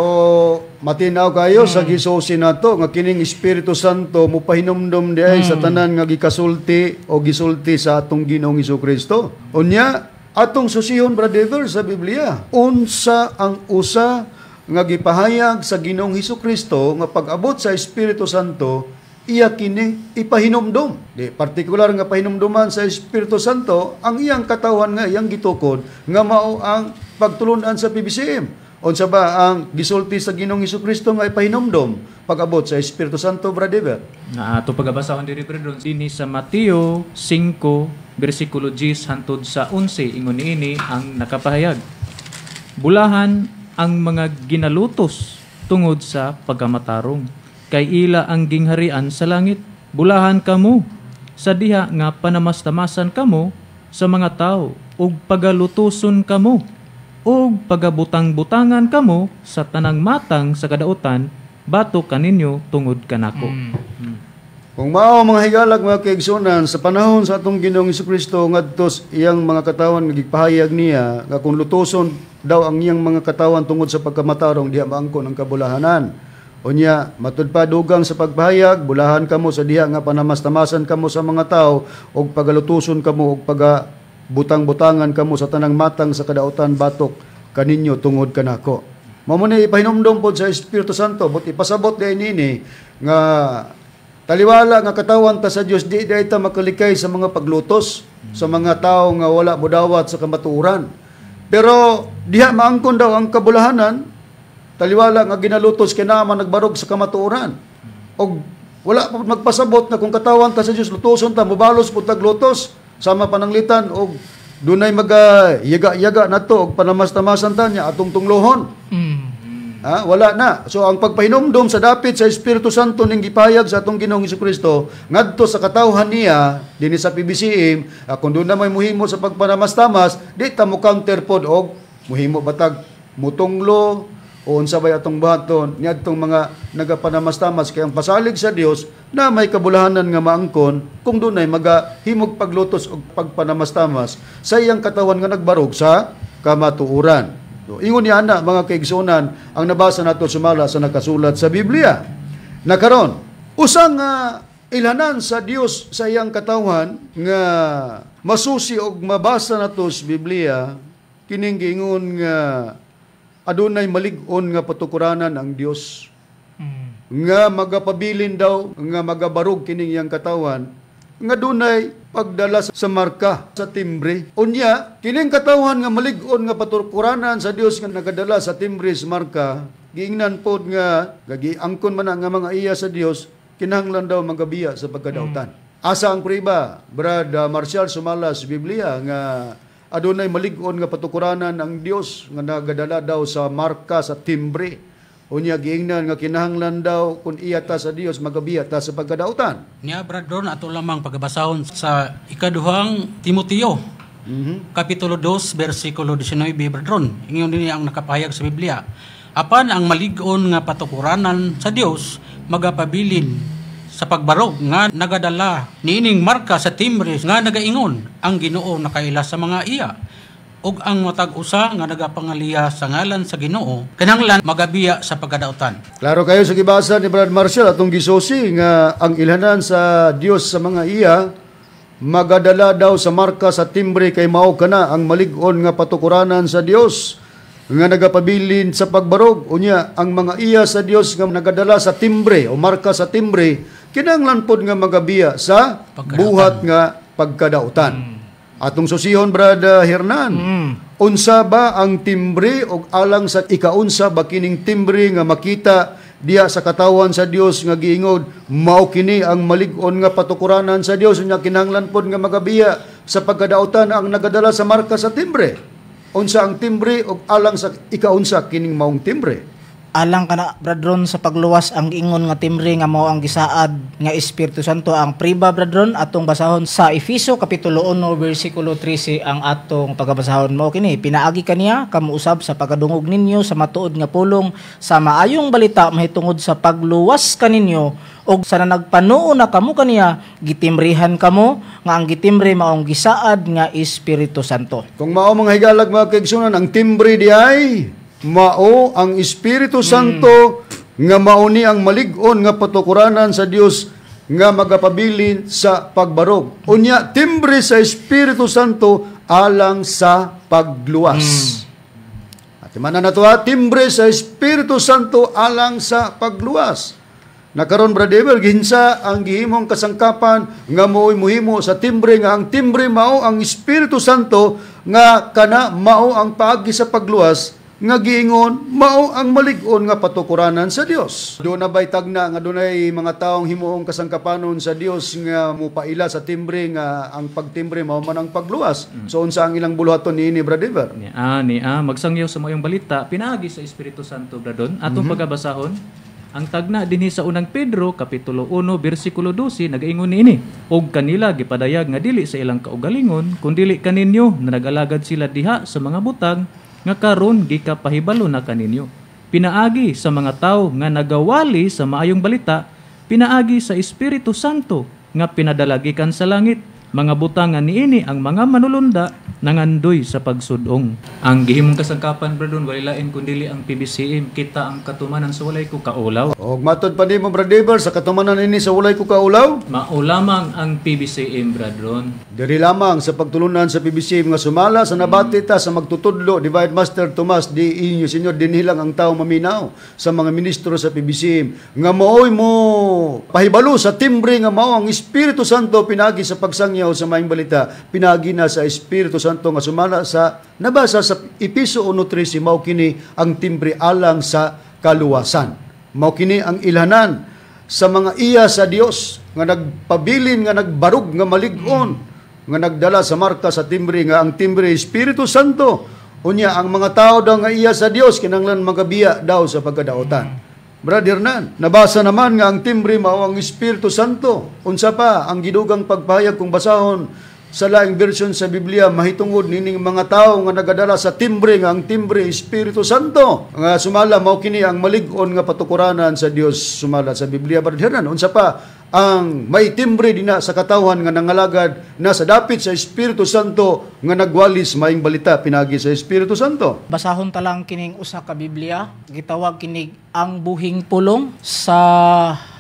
matinaw kayo sa gisusi nato nga kining Espiritu Santo mopahinumdom diay sa tanan nga gikasulti o gisulti sa atong Ginoong Hesukristo. Unya atong susihon, Brother Dever, sa Biblia, unsa ang usa nga gipahayag sa Ginoong Hesukristo nga pag-abot sa Espiritu Santo iya kining ipahinumdom. Di partikular nga pahinumduman sa Espiritu Santo ang iyang katawan nga iyang gitukod nga mao ang pagtulunan sa PBCM. Unsa ba ang gisulti sa Ginoong Hesukristo nga ipahinumdom pag-abot sa Espiritu Santo, Brother Ever? Na ato pagabasahon diri, Brother, dinhi sa Mateo 5 bersikulo 10 hantod sa 11, ingon niini ang nakapahayag. Bulahan ang mga ginalutos tungod sa pagkamatarong, kay ila ang gingharian sa langit. Bulahan kamo sa diha nga panamastamasan kamo sa mga tao ug pagalutuson kamo ug pagabutang-butangan kamo sa tanang matang sa kadautan batok kaninyo tungod kanako. Kung mao, mga higalag, mga kaigsunan, sa panahon sa atong Ginoong Hesukristo ngadto sa iyang mga katawan nga gipahayag niya nga kung lutoson daw ang iyang mga katawan tungod sa pagkamatarong, diha maangkon ang kabulahanan. Unya, matud pa dugang sa pagpahayag, bulahan kamo sa diha nga panamastamasan kamo sa mga tao ug pagalutuson kamo ug pagabutang-butangan kamo sa tanang matang sa kadautan batok kaninyo tungod kanako. Mao ni ipahinumdom pod sa Espiritu Santo, but ipasabot diay nini nga taliwala nga katawan ta sa Dios, di diay ta makalikay sa mga paglutos sa mga tao nga wala modawat sa kamatuoran. Pero diha maangkon daw ang kabulahanan, taliwala nga ginalutos kay naa man nagbarog sa kamatuoran. Og wala pa magpasabot na kung katawan ta sa Dios lutoson ta, mobalos pud tag lutos sama pananglitan og dunay maga yaga-yaga nato og panamastamasan ta niya atong tunglohon. Ha, wala na. So ang pagpahinumdom sa dapit sa Espiritu Santo ning gipahayag sa atong Ginoong Hesukristo ngadto sa katawhan niya dinhi sa PBCM, kung doon na may muhimo sa pagpanamastamas, di ta mo counter pod og muhimo batag mutunglo o unsa bay atong buhaton niadtong mga nagapanamastamas, kay ang pasalig sa Dios na may kabulahanan nga maangkon kung dunay magahimog paglutos og pagpanamastamas sa iyang katawan nga nagbarog sa kamatuoran. So, ingon niya ana, mga kaigsunan, ang nabasa nato sumala sa nakasulat sa Biblia. Nakaron, usang ilhanan sa Dios sa iyang katawan nga masusi og mabasa nato sa Biblia, kining giingon nga adunay malig-on nga patukuranan ang Dios nga magapabilin daw nga magabarog kining iyang katawan nga dunay pagdala sa marka sa timbre. Unya, kining katawan nga malig-on nga patukuranan sa Dios nga nagadala sa timbre sa marka, giingnan pod nga gagiangkon man nga mga iya sa Dios, kinahanglan daw magabiya sa pagkadautan. Asa ang priba, Brad Marcial, sumala sa Biblia nga adunay malig-on nga patukuranan ang Dios nga nagadala daw sa marka sa timbre? Unya giingnan nga kinahanglan daw kung iya ta sa Dios magabiya ta sa pagkadautan. Niya, Brad Ron, ato lamang pagabasahon sa ikaduhang Timoteo, Kapitulo 2, versikulo 19, Brad Ron. Ingon din ang nakapahayag sa Biblia. Apan ang malig-on nga patukuranan sa Dios magapabilin sa pagbarog nga nagadala niining marka sa timbre nga nagaingon, ang Ginoo nakaila sa mga iya. Ug ang matag usa nga nagapangaliya sa ngalan sa Ginoo kinahanglan magabiya sa pagkadautan. Klaro kayo sa gibasa ni Brad Marcial atong gisusi nga ang ilhanan sa Dios sa mga iya magadala daw sa marka sa timbre kay mao kana ang malig-on nga patukuranan sa Dios nga nagapabilin sa pagbarog. Unya ang mga iya sa Dios nga nagadala sa timbre o marka sa timbre kinahanglan pod nga magabiya sa pagkadautan, buhat nga pagkadautan. Atong susihon, Brad Hernan, unsa ba ang timbre og alang sa ikaunsa ba kining timbre nga makita diha sa katawan sa Dios nga giingod mao kini ang malig-on nga patukuranan sa Dios, unya kinahanglan pod nga magabiya sa pagkadautan ang nagadala sa marka sa timbre? Unsa ang timbre og alang sa ikaunsa kining maong timbre? Alang kana, Brad Ron, sa pagluwas ang giingon nga timbre nga mao ang gisaad nga Espiritu Santo. Ang priba, Brad Ron, atong basahon sa Efeso kapitulo 1 bersikulo 13 ang atong pagabasahon. Mao kini: pinaagi kaniya kamo usab sa pagkadungog ninyo sa matuod nga pulong sa maayong balita mahitungod sa pagluwas kaninyo, og sa nagpanuo na kamo kaniya, gitimrihan kamo nga ang gitimre maong gisaad nga Espiritu Santo. Kung mao, mga higalag, mga kaigsunan, ang timbre di ay mao ang Espiritu Santo nga mao ni ang malig-on nga patukuranan sa Dios nga magapabilin sa pagbarog. Unya timbre sa Espiritu Santo alang sa pagluwas. At manan na to, ha, timbre sa Espiritu Santo alang sa pagluwas. Nakaron, Brad Ever, gihinsa ang gihimong kasangkapan nga mo'y muhimo sa timbre nga ang timbre mao ang Espiritu Santo nga kana mao ang paagi sa pagluwas? nga giingon mao ang malig-on nga patukuranan sa Dios. Doon na ba'y tagna nga dunay mga taong himuong kasangkapanon sa Dios nga mupaila sa timbre nga ang pagtimbre mao man ang pagluwas. So unsa ang ilang buluhaton niini, Brother? Ni magsangyaw sa mayong balita pinaagi sa Espiritu Santo, Bradon. Atong pagabasahon ang tagna dinhi sa unang Pedro kapitulo 1 bersikulo 12 nagaingon niini, og kanila gipadayag nga dili sa ilang kaugalingon kundili kaninyo na nag-alagad sila diha sa mga butang nga karon gikapahibalo na kaninyo, pinaagi sa mga tawo nga nagawali sa maayong balita, pinaagi sa Espiritu Santo nga pinadala gikan sa langit, mga butang nga niini ang mga manulunda nangandoy sa pagsudong. Ang gihimong kasangkapan, Bradon, walay lain kundili ang PBCM. Kita ang katumanan sa walay ko kaulaw. Og matod pa nimo, Brother, sa katumanan ini sa walay ko kaulaw, mao lamang ang PBCM, Bradron. Diri lamang sa pagtulunan sa PBCM nga sumala sa nabati ta sa magtutudlo Divine Master Tomas D. Inyo Senyor, dinhi lang ang tao maminaw sa mga ministro sa PBCM nga maoy mo pahibalo sa timbre nga mao ang Espiritu Santo pinagi sa pagsangyaw sa maayong balita, pinagi na sa Espiritu Santo nga sumala sa nabasa sa Episo 1:13, mao kini ang timbre alang sa kaluwasan. Mao kini ang ilhanan sa mga iya sa Dios nga nagpabilin, nga nagbarug, nga malig-on, nga nagdala sa marka sa timbre nga ang timbre Espiritu Santo. Unya ang mga tao daw nga iya sa Dios kinahanglan magabiya daw sa pagkadaotan. Brother Nan, nabasa naman nga ang timbre mao ang Espiritu Santo. Unsa pa ang gidugang pagpahayag kung basahon sa laing version sa Biblia mahitungod nining mga tao nga nagadala sa timbre nga ang timbre Espiritu Santo nga sumala mao kini ang malig-on nga patukuranan sa Dios sumala sa Biblia. Brother Nan, unsa pa ang may timbre dina sa katawhan nga nangalagad na sa dapit sa Espiritu Santo nga nagwalis maayong balita pinagi sa Espiritu Santo? Basahon ta lang kining usa ka Biblia, gitawag kinig ang buhing pulong sa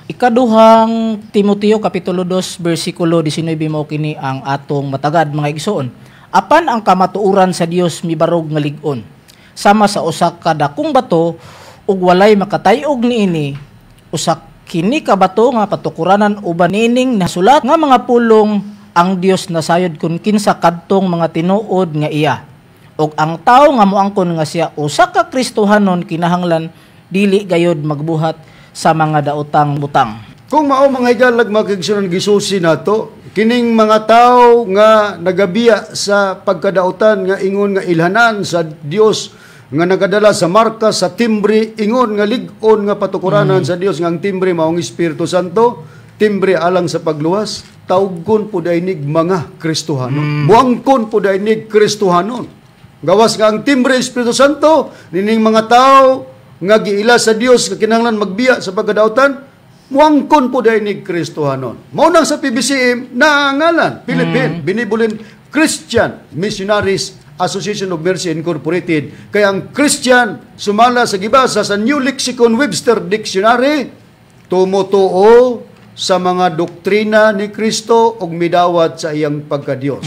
ikaduhang Timoteo kapitulo 2 bersikulo 19 mao kini ang atong matagad, mga igsoon. Apan ang kamatuoran sa Dios mibarog nga lig-on sama sa usa ka dakong bato ug walay makatay-og niini, usa kini ka bato nga patukuranan uban niining nasulat nga mga pulong, ang Dios nasayod kun kinsa kadtong mga tinuod nga iya. Ug ang tawo nga moangkon nga siya usa ka Kristohanon kinahanglan dili gayod magbuhat sa mga daotang butang. Kung mao mga higalag makigsunan gisusi nato kining mga tawo nga nagabiya sa pagkadaotan nga ingon nga ilhanan sa Dios nga nagadala sa marka sa timbre ingon nga lig-on nga patukuranan sa Dios nga ang timbre maong Espiritu Santo, timbre alang sa pagluwas, tawgon po daynig mga Kristohanon. Muangkon po daynig Kristohanon. Gawas nga ang timbre Espiritu Santo nining mga tawo nga giila sa Dios nga kinahanglan magbiya sa pagkadaotan, muangkon po daynig Kristohanon. Mao nang sa PBCM naangalan Philippine Benevolent Christian Missionaries Association of Mercy Incorporated. Kaya ang Christian sumala sa gibasa sa New Lexicon Webster Dictionary, tumutuo sa mga doktrina ni Kristo ug midawat sa iyang pagkadiyos.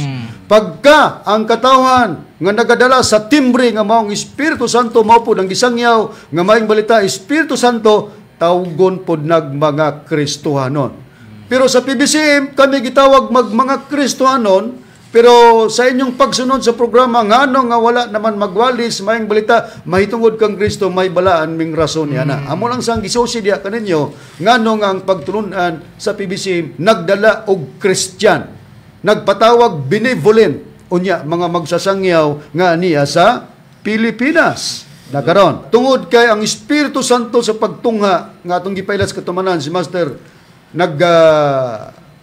Pagka ang katawhan nga nagadala sa timbre nga maong Espiritu Santo mao pod ang gisangyaw nga maayong balita Espiritu Santo, tawgon pod nag mga Kristohanon. Pero sa PBCM kami gitawag mag mga Kristohanon. Pero sa inyong pagsunod sa programa, ngano nga wala naman magwalis maayong balita mahitungod kang Kristo, may balaan ming rason niya na. Amo lang sang gisusi diha kaninyo ngano nga ang pagtulunan sa PBCM nagdala og Christian, nagpatawag benevolent unya mga magsasangyaw nga niya sa Pilipinas. Nakaron tungod kay ang Espiritu Santo sa pagtungha nga atong gipailas katumanan si Master nag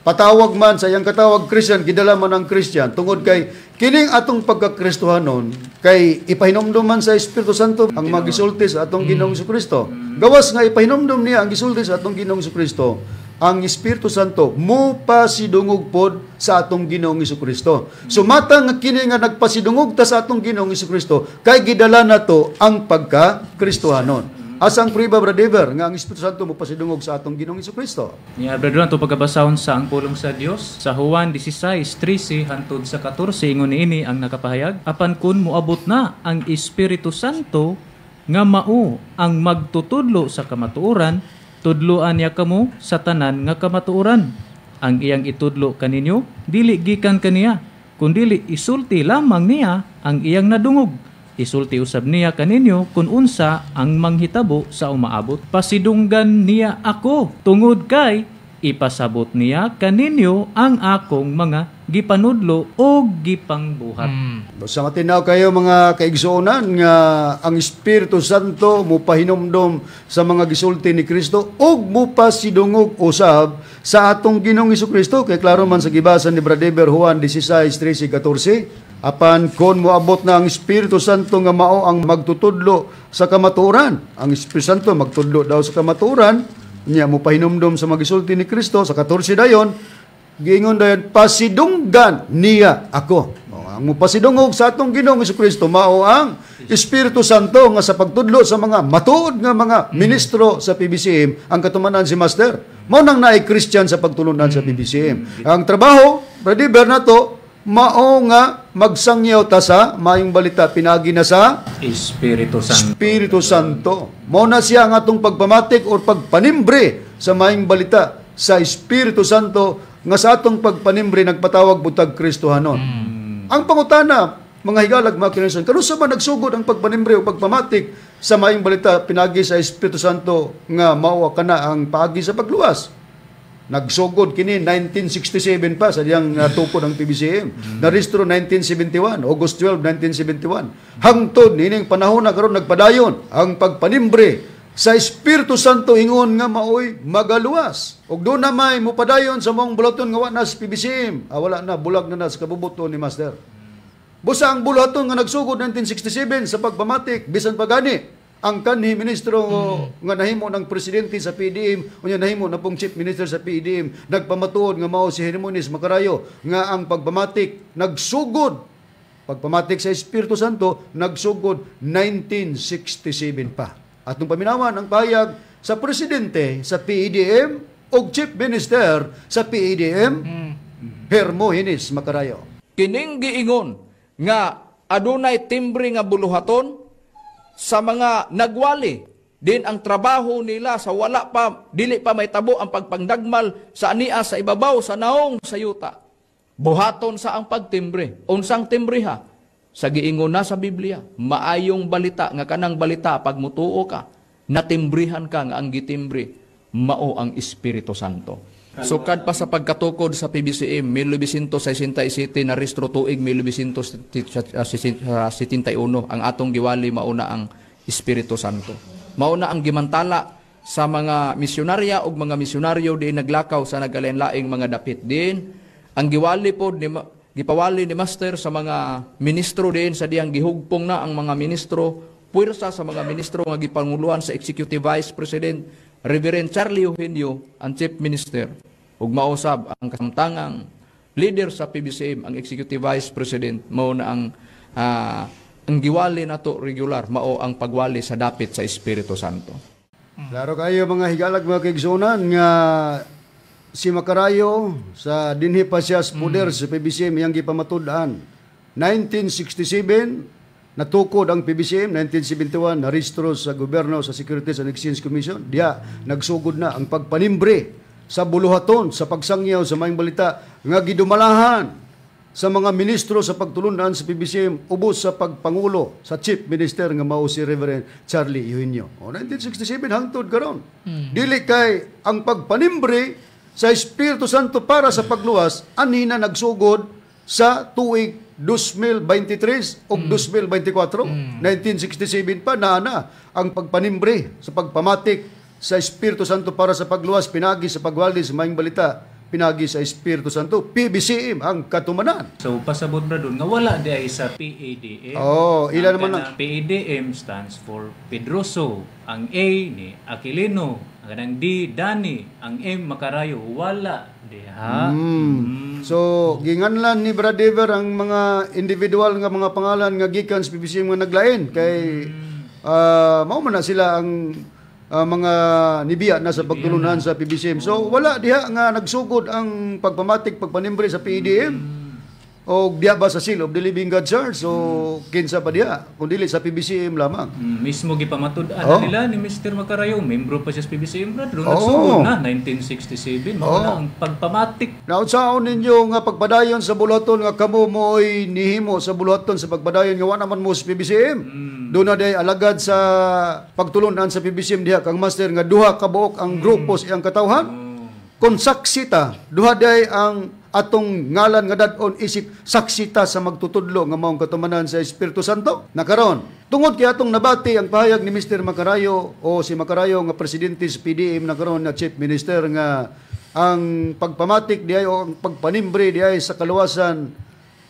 patawag man sa iyang katawag Christian, gidala man ang Christian tungod kay kining atong pagkakristohanon kay ipahinomdom man sa Espiritu Santo ang magisulti sa atong Ginoong Kristo. Gawas nga ipahinomdom niya ang gisulti sa atong Ginoong Kristo, ang Espiritu Santo mupasidungog pod sa atong Ginoong Kristo. So matang nga kini nga nagpasidungog ta sa atong Ginoong Kristo kay gidala nato ang pagkakristohanon. Asang priba, brother, nga ang Espiritu Santo mopasidungog sa atong Ginoong Kristo. Niya, brother, ato pagkabasahon sa ang pulong sa Dios sa Juan 16:13 hantod sa 14 ingon niini ang nakapahayag, apan kun moabot na ang Espiritu Santo nga mao ang magtutudlo sa kamatuoran, tudloan niya kamo sa tanan nga kamatuoran. Ang iyang itudlo kaninyo dili gikan kaniya, kundili isulti lamang niya ang iyang nadungog, Isulti usab niya kaninyo kung unsa ang manghitabo sa umaabot. Pasidunggan niya ako tungod kay ipasabot niya kaninyo ang akong mga gipanudlo o gipangbuhat. Basta matinaw kayo mga kaigsuonan nga ang Espiritu Santo mupahinumdom sa mga gisulti ni Kristo ug mupasidungog usab sa atong Ginoong Hesukristo. Kay klaro man sa gibasa ni Brother Juan 16:13-14, apan kon moabot na ang Espiritu Santo nga mao ang magtutudlo sa kamatuoran. Ang Espiritu Santo magtudlo daw sa kamatuoran, niya mupahinumdom sa mga gisulti ni Kristo. Sa 14 dayon, giingon dayon, pasidunggan niya ako. O, ang mupasidungog sa atong Ginoong Hesukristo mao ang Espiritu Santo nga sa pagtudlo sa mga matuod nga mga ministro sa PBCM, ang katumanan si Master. Mao nang naay Christian sa pagtulunan sa PBCM. Ang trabaho, Brother Bernato, mao nga magsangyaw ta sa maayong balita pinagi na sa Espiritu Santo. Espiritu Santo. Mao na siya ang atong pagpamatik or pagpanimbre sa maayong balita sa Espiritu Santo nga sa atong pagpanimbre nagpatawag butag Kristohanon. Ang pangutana, mga higalag, mga kinaisan, kanusa ba nagsugod ang pagpanimbre o pagpamatik sa maayong balita pinagi sa Espiritu Santo nga mao kana ang paagi sa pagluwas? Nagsugod kini 1967 pa sa diyang tukod ang PBCM. Narehistro 1971, August 12, 1971. Hangtod nining panahon na karon nagpadayon ang pagpanimbre sa Espiritu Santo ingon nga maoy magaluwas. Ug doon na may mupadayon sa maong bulaton nga wa na sa PBCM. Ah, wala na, bulag na na sa kabubuton ni Master. Busa ang bulaton nga nagsugod 1967 sa pagpamatik bisan pa gani ang kanhi ministro nga nahimo ng presidente sa PDM, unya nahimo na pong chief minister sa PDM, nagpamatuod nga mao si Hermones Macarayo nga ang pagpamatik nagsugod, pagpamatik sa Espiritu Santo nagsugod 1967 pa. At nung paminawan ang pahayag sa presidente sa PDM o chief minister sa PDM, Hermogenes Macarayo. Kining giingon nga adunay timbre nga buluhaton sa mga nagwali din ang trabaho nila sa wala pa, dili pa may tabo ang pagpangdagmal sa ania sa ibabaw sa naong sa yuta. Buhaton sa ang pagtimbre. Unsang timbre ha? Sa giingon na sa Biblia, maayong balita nga kanang balita pag mutuo ka, natimbrihan ka nga ang gitimbre mao ang Espiritu Santo. Sukad pa sa pagkatukod sa PBCM 1967 na rehistro tuig 1971 ang atong giwali mauna ang Espiritu Santo. Mauna ang gimantala sa mga misyonarya ug mga misyonaryo di naglakaw sa nagkalain-laing mga dapit din. Ang giwali pod ni gipawali ni Master sa mga ministro din sa diyang gihugpong na ang mga ministro, puwersa sa mga ministro nga gipanguluhan sa Executive Vice President Reverend Charlie Eugenio, ang Chief Minister, ug mausab ang kasamtangang leader sa PBCM, ang Executive Vice President, mao na ang giwali nato regular, mao ang pagwali sa dapit sa Espiritu Santo. Klaro kayo mga higalag, mga kaigsuonan nga si Macarayo sa dinhi pa siya sa poder sa PBCM iyang gipamatud-an. 1967 natukod ang PBCM, 1971 narehistro sa gobyerno sa Securities and Exchange Commission. Diha nagsugod na ang pagpanimbre sa buluhaton sa pagsangyaw sa maayong balita nga gidumalahan sa mga ministro sa pagtulunan sa PBCM ubos sa pagpangulo sa Chief Minister nga mao si Reverend Charlie Eugenio. O 1967 hangtod karon. Dili kay ang pagpanimbre sa Espiritu Santo para sa pagluwas anina nagsugod sa tuig 2023 o 2024. 1967 pa naana ang pagpanimbre sa pagpamatik sa Espiritu Santo para sa pagluwas pinagi sa pagwali sa maayong balita pinagi sa Espiritu Santo. PBCM ang katumanan. So pasabot bro dun nga wala di ay sa PADM. Oh, ila naman ang PADM stands for Pedroso, ang A ni Aquilino, ang kanang D Dani, ang M Macarayo, wala diha. So ginganlan ni Brad Dever ang mga individual nga mga pangalan nga gikan sa PBCM nga naglain kay mao man na sila ang mga nibiya na sa pagtulunan sa PBCM. So wala diha nga nagsugod ang pagpamatik pagpanimbre sa PADM. O diya ba sa Seal of the Living God Church o kinsa pa diya kung dili sa PBCM lamang. Mismo gipamatud-an na nila ni Mr. Macarayo, membro pa siya sa PBCM, brad. Doon nagsugod na 1967, mao na ang pagpamatik. Naunsaon ninyo nga pagpadayon sa buluhaton nga kamo mo'y nihimo sa buluhaton sa pagpadayon nga wa naman mo sa PBCM. Doon na day alagad sa pagtulunan sa PBCM diha kang master nga duha ka buok ang grupo sa iyang katawhan. Kung saksi ta, duha day ang atong ngalan nga dad-on isip saksi ta sa magtutudlo nga maong katumanan sa Espiritu Santo. Nakaron, tungod kay atong nabati ang pahayag ni Mr. Macarayo o si Macarayo nga presidente sa PDM na karon na chief minister nga ang pagpamatik diay o ang pagpanimbre diay sa kaluwasan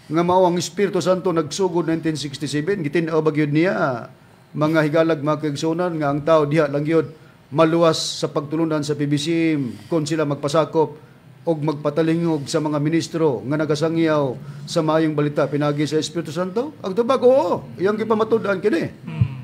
nga mao ang Espiritu Santo nagsugod 1967, gitin-aw ba gyud niya mga higalag mga kaigsuonan nga ang tao diha lang gyud maluwas sa pagtulunan sa PBCM kung sila magpasakop og magpatalingog sa mga ministro nga nagasangyaw sa maayong balita pinagi sa Espiritu Santo? Ang tubag, oo, iyang gipamatud-an kini.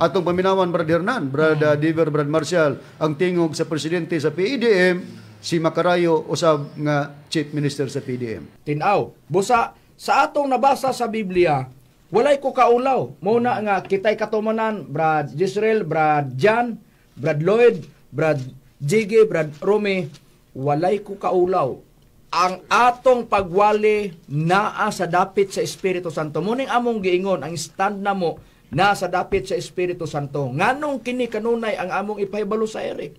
Atong paminawan, Brad Hernan, Brad Diver, Brad Marcial, ang tingog sa presidente sa PEDM, si Macarayo usab nga chief minister sa PDM. Tinaw, busa sa atong nabasa sa Biblia, walay ko kaulaw. Muna nga kitay katumanan, Brad Jisrael, Brad Jan, Brad Lloyd, Brad Jiggy, Brad Romy, walay ko kaulaw. Ang atong pagwali naa sa dapit sa Espiritu Santo. Muning among giingon, ang stand na mo naa sa dapit sa Espiritu Santo. Nganong kini kanunay ang among ipahibalo sa ere?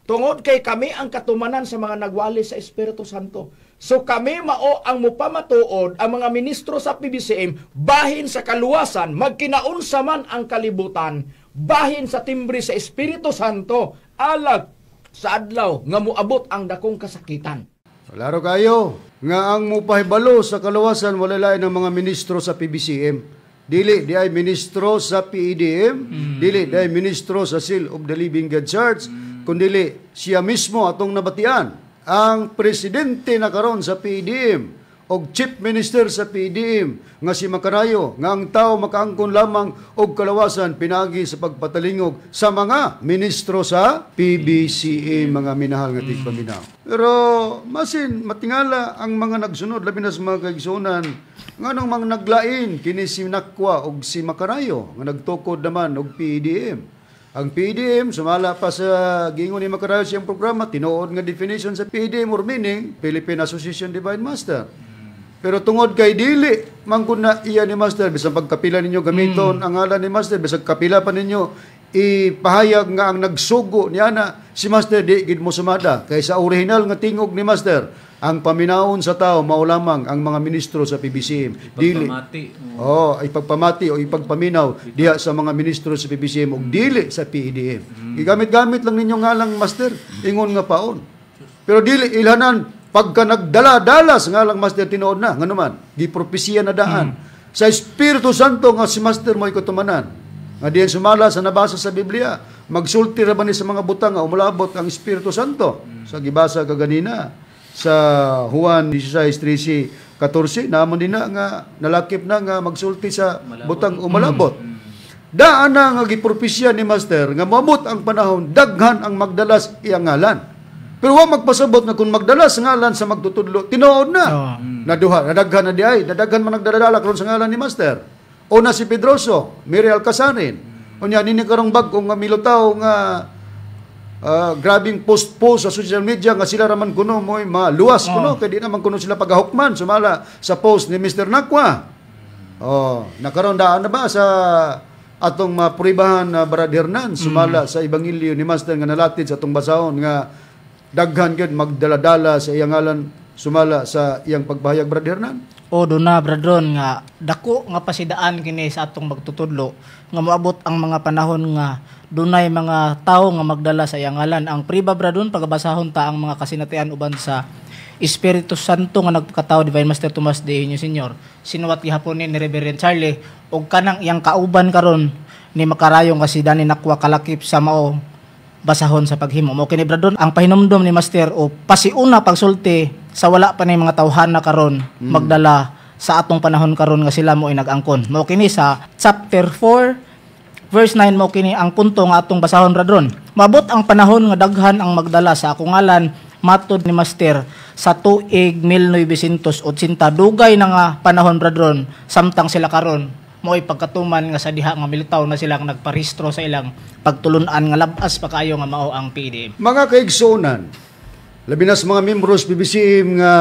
Tungod kay kami ang katumanan sa mga nagwali sa Espiritu Santo. So kami mao ang mupamatuod ang mga ministro sa PBCM bahin sa kaluwasan, magkinaunsa man ang kalibutan, bahin sa timbre sa Espiritu Santo, alag sa adlaw nga moabot ang dakong kasakitan. Klaro kayo nga ang mupahibalo sa kaluwasan wala lain ng mga ministro sa PBCM. Dili di ay ministro sa PEDM, dili di ay ministro sa Seal of the Living God Church, kundili siya mismo atong nabatian ang presidente na karon sa PEDM og chief minister sa PDM nga si Macarayo nga ang tao makaangkon lamang og kalawasan pinagi sa pagpatalingog sa mga ministro sa PBCM, mga minahal nga tigpaminaw. Pero masin matingala ang mga nagsunod labi na sa mga kaigsuonan nganong mga naglain kini si Nakwa og si Macarayo nga nagtukod naman og PDM. Ang PDM, sumala pa sa giingon ni Macarayo siyang programa, tinuod nga definition sa PDM or meaning, Philippine Association Divine Master. Pero tungod kay dili, mangkun na iya ni Master, bisan pagkapila ninyo gamiton ang ngalan ni Master, bisan kapila pa ninyo ipahayag nga ang nagsugo niya na si Master di gid mo sumada. Kay sa original nga tingog ni Master, ang paminaon sa tao mao lamang ang mga ministro sa PBCM. Dili. Oh, ipagpamati o ipagpaminaw diha sa mga ministro sa PBCM ug dili sa PEDM. Gigamit-gamit lang ninyo ngalang Master, ingon nga paon. Pero dili ilhanan pagka nagdala-dala sa ngalang Master tinuod na, ngano man, gipropesiya na daan. Sa Espiritu Santo nga si Master mo'y kutumanan. Nga diyan sumala sa nabasa sa Biblia, magsulti ra ba ni sa mga butang nga umulabot ang Espiritu Santo. Sa gibasa kaganina sa Juan 16:13-14, naman din na nga nalakip na nga magsulti sa butang umalabot. Daan na nga gipropesya ni Master nga moabot ang panahon daghan ang magdalas iyang ngalan. Pero wa magpasabot nga kung magdala sa ngalan sa magtutudlo, tinuod na. Naduha, nadaghan na di ay, nadaghan man nagdadala karon sa ngalan ni Master. Una si Pedroso, Mary Alcasarin. Unya nini karong bag-o nga milutaw nga grabing post-post sa social media nga sila raman kuno mo'y maluwas kuno kay di naman kuno sila pagahukman sumala sa post ni Mr. Nakwa. Oh, nakaron daan na ba sa atong mapuribahan na Brad Hernan sumala sa ebanghelyo ni Master nga nalatid sa atong basahon nga daghan gyud magdala-dala sa iyang ngalan sumala sa iyang pagpahayag, Brad Hernan? O do na, Brad Ron, nga dako nga pasidaan kini sa atong magtutudlo nga moabot ang mga panahon nga dunay mga tawo nga magdala sa iyang ngalan. Ang priba, Brad Ron, pagabasahon ta ang mga kasinatian uban sa Espiritu Santo nga nagpakatao Divine Master Tomas de Inyo Senior. Sinuwat gihapon ni Reverend Charlie og kanang iyang kauban karon ni Macarayo nga si Danny Nakwa kalakip sa mao basahon sa paghimo. Mo kini, Brad Ron, ang pahinumdom ni Master o pasiuna pagsulti sa wala pa ni mga tawhana karon magdala sa atong panahon karon nga sila mo ay nag-angkon. Mo kini sa chapter 4 verse 9 mo kini ang punto nga atong basahon, Brad Ron. Mabot ang panahon nga daghan ang magdala sa akong ngalan matod ni Master sa tuig 1980. Dugay na nga panahon, Bradron, samtang sila karon mo'y pagkatuman nga sa diha nga militaw na silang nagparehistro sa ilang pagtulunan nga labas pa kaayo nga mao ang PDM. Mga kaigsuonan, labi na sa mga membros PBCM nga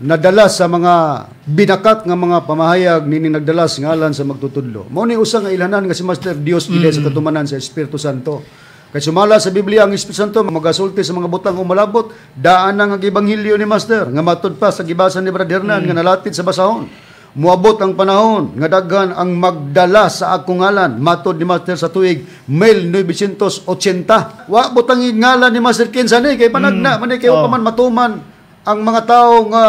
nadala sa mga binakat nga mga pamahayag nini nagdala sa ngalan sa magtutudlo. Mao ni usa nga ilanan nga si Master Dios gid sa katumanan sa Espiritu Santo. Kay sumala sa Biblia ang Espiritu Santo magasulti sa mga butang o malabot, daan ang ebanghelyo ni Master nga matud pa sa gibasa ni Brother Hernan nga nalatid sa basahon. Muabot ang panahon nga daghan ang magdala sa akong ngalan, matod ni Master sa tuig 1980. Wa butang ngalan ni Master kinsa ni kay panagna man ni kay wa pa man matuman ang mga tao nga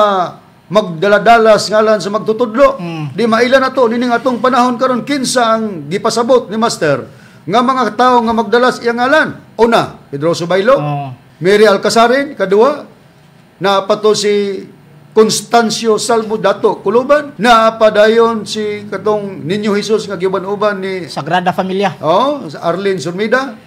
magdala-dala sa ngalan sa magtutudlo. Di maila na to nining atong panahon karon kinsa ang gipasabot ni Master nga mga tao nga magdala sa iyang ngalan. Una, Pedroso Baylo, Mary Alcasarin, kadua, naa pa to si Constancio Salmo Dato Kuluban, naa pa dayon si katong Ninyo Jesus nga giuban-uban ni Sagrada Familia. Oh, sa Arlene Surmida.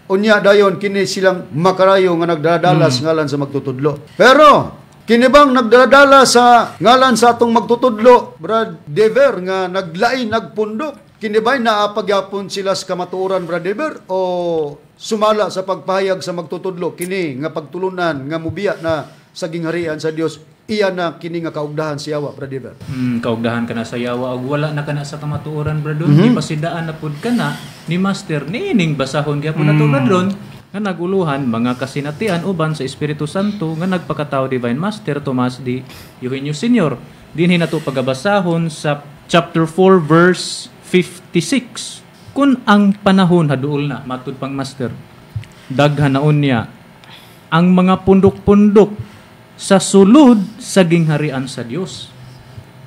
Unya dayon kini silang makarayo nga nagdadala sa ngalan sa magtutudlo. Pero kini bang nagdadala sa ngalan sa atong magtutudlo, Brad Dever, nga naglain nagpundok, kini ba naapagyapon sila sa kamatuoran, Brad Dever, o sumala sa pagpahayag sa magtutudlo kini nga pagtulunan nga mubiya na sa gingharian sa Dios, iya na kini nga kaugdahan sa yawa, Brad Dever? Kaugdahan ka na sa yawa ug wala na kana sa kamatuoran, Bradon. Gipasidaan na pud kana ni Master niining basahon gyapon nato, Bradon, nga naguluhan mga kasinatian uban sa Espiritu Santo nga nagpakatao Divine Master Tomas D. Eugenio Senior. Dinhi nato pagabasahon sa chapter 4 verse 56. Kun ang panahon haduol na, matud pang Master, daghan na unya ang mga pundok-pundok sa sulod sa gingharian sa Dios.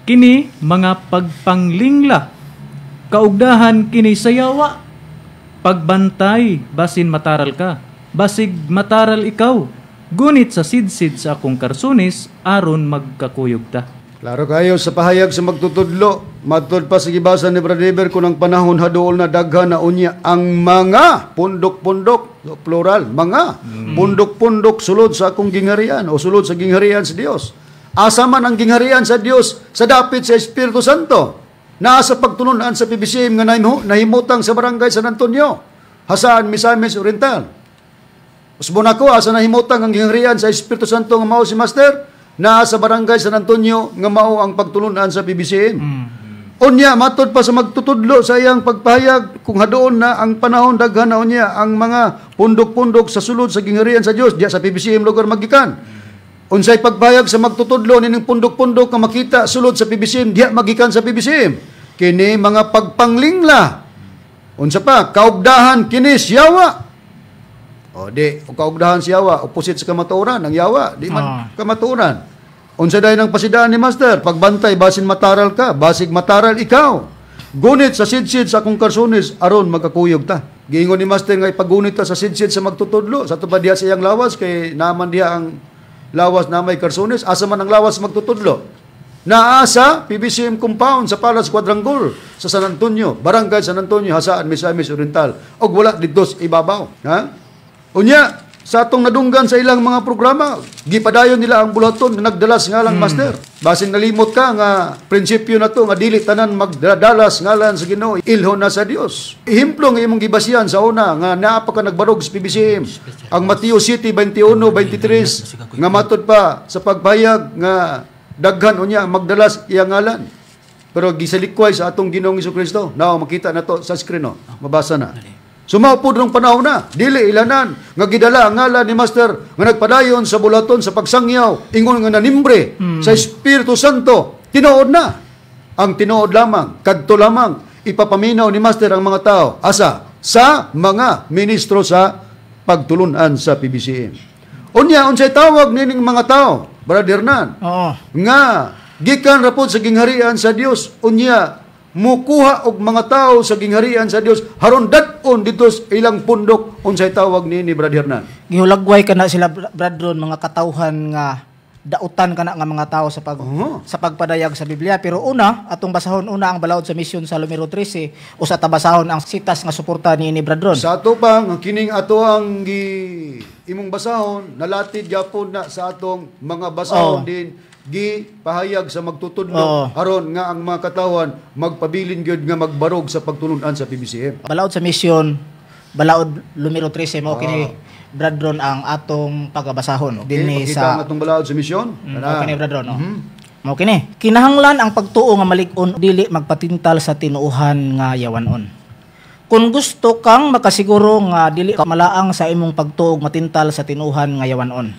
Kini mga pagpanglingla, kaugdahan kini sa yawa. Pagbantay, basin mataral ka, basig mataral ikaw. Gunit sa sidsid sa akong karsunis, aron magkakuyog ta. Klaro kayo sa pahayag sa magtutudlo, matud pa sa gibasa ni Brother Eber, kung ang panahon haduol na daghan na unya ang mga pundok-pundok, plural, mga pundok-pundok sulod sa akong gingharian o sulod sa gingharian sa Dios. Asa man ang gingharian sa Dios sa dapit sa Espiritu Santo? Naa sa pagtulunan sa PBCM nga nahimutang sa barangay San Antonio, Hasaan, Misamis Oriental. Usbon ako, asa nahimutang ang gingharian sa Espiritu Santo nga mao si Master? Naa sa barangay San Antonio nga mao ang pagtulunan sa PBCM. Unya, matod pa sa magtutudlo sa iyang pagpahayag, kung hadoon na ang panahon, daghan na unya ang mga pundok-pundok sa sulod sa gingharian sa Dios diya sa PBCM lugar magikan. Unsay pagpahayag sa magtutudlo nining pundok-pundok nga makita sulod sa PBCM diya magikan sa PBCM? Kini mga pagpanglingla. Unsa pa, kaugdahan kini siyawa. O di, o kaugdahan siyawa, opposite sa kamatuoran ang yawa, di man kamatuoran. Unsa dayon ang pasidaan ni Master? Pagbantay basin mataral ka, basig mataral ikaw. Gunit sa sidsid sa akong karsunis aron magkakuyog ta. Giingon ni Master nga ipagunit ta sa sidsid sa magtutudlo, sa tupad diha sa iyang lawas kay naaman diha ang lawas na may karsunis. Asa man ang lawas magtutudlo? Naa sa PBCM compound sa Palace Quadrangle sa San Antonio, Barangay San Antonio, Hasaan, Misamis Oriental. Og wala didto sa ibabaw. Ha? Unya, sa atong nadunggan sa ilang mga programa, gipadayon nila ang bulaton nga nagdala sa ngalang Master. Basin nalimot ka nga prinsipyo na to nga dili tanan magdala sa ngalan sa Ginoo, ilhon na sa Dios. Ehemplo nga imong gibasihan sa una nga naa pa ka nagbarog sa PBCM, ang Mateo City 21:23 nga matod pa sa pagpahayag nga daghan unya magdala sa iyang ngalan. Pero gisalikway sa atong Ginoong Hesukristo. Now makita na to sa screen, no? Mabasa na. Sumaw po nung panahon na, dili ilanan, nga gidala ang ngalan ni Master, nga nagpadayon sa bulaton sa pagsangyaw, ingon nga nanimbre sa Espiritu Santo, tinuod na. Ang tinuod lamang, kadto lamang, ipapaminaw ni Master ang mga tao, asa, sa mga ministro sa pagtulunan sa PBCM. Unya, unsay tawag nining mga tao, Brother Hernan, nga gikan ra pod sa gingharian sa Dios, unya, mukuha og mga tao sa gingharian sa Dios haron dad-on didto sa ilang pundok. Unsay tawag ni Brother Hernan? Gihulagway kana sila, Bradron, mga katawhan nga Dautan kana nga mga tao sa pag sa pagpadayag sa Biblia. Pero una, atong basahon una ang balaod sa misyon sa numero 13 usa ta basahon ang sitas nga suporta ni Brad Ron. Sa ato pa nga kining ato ang imong basahon nalatid gyapon na sa atong mga basahon din gipahayag sa magtutudlo aron nga ang mga katawan magpabilin gyud nga magbarog sa pagtulun-an sa PBCM. Balaod sa misyon, balaod numero 13 mao kini Brad Ron ang atong pagabasahon. Okay, dinhi sa sa atong balaod sa misyon. Okay ni Brad Ron. Mao kini. Kinahanglan ang pagtuo nga malig-on dili magpatintal sa tinuohan nga yawanon. Kung gusto kang makasiguro nga dili ka malaang sa imong pagtuo matintal sa tinuohan nga yawanon.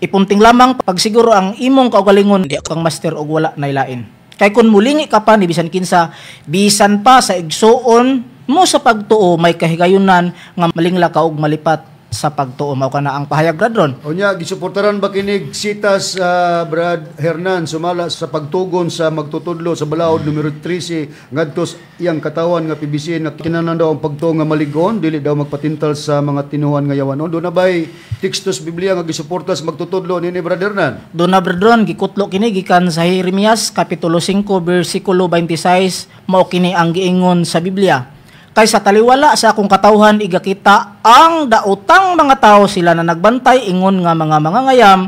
Ipunting lamang pagsiguro ang imong kaugalingon di kang master og wala nailain. Kay kun mulingi ka pa ni bisan kinsa, bisan pa sa igsuon mo sa pagtuo may kahigayunan nga malingla ka og malipat sa pagtuo. Mao kana ang pahayag, Brad Ron. Unya, gisuportaran ba kinig sitas Brad Hernan sumala sa pagtugon sa magtutudlo sa balaod numero 13 ngadto sa iyang katawan nga PBC na kinahanglan daw ang pagtuo nga malig-on dili daw magpatintal sa mga tinuhan nga yawanon? Doon na ba'y tekstos Biblia nga gisuporta sa magtutudlo nini Brad Hernan? Doon na, Brad Ron, gikutlo kini gikan sa Jeremias kapitulo 5 bersikulo 26, mao kini ang giingon sa Biblia. Kay sa taliwala sa akong katawhan igakita ang daotang mga tao, sila na nagbantay ingon nga mga mangangayam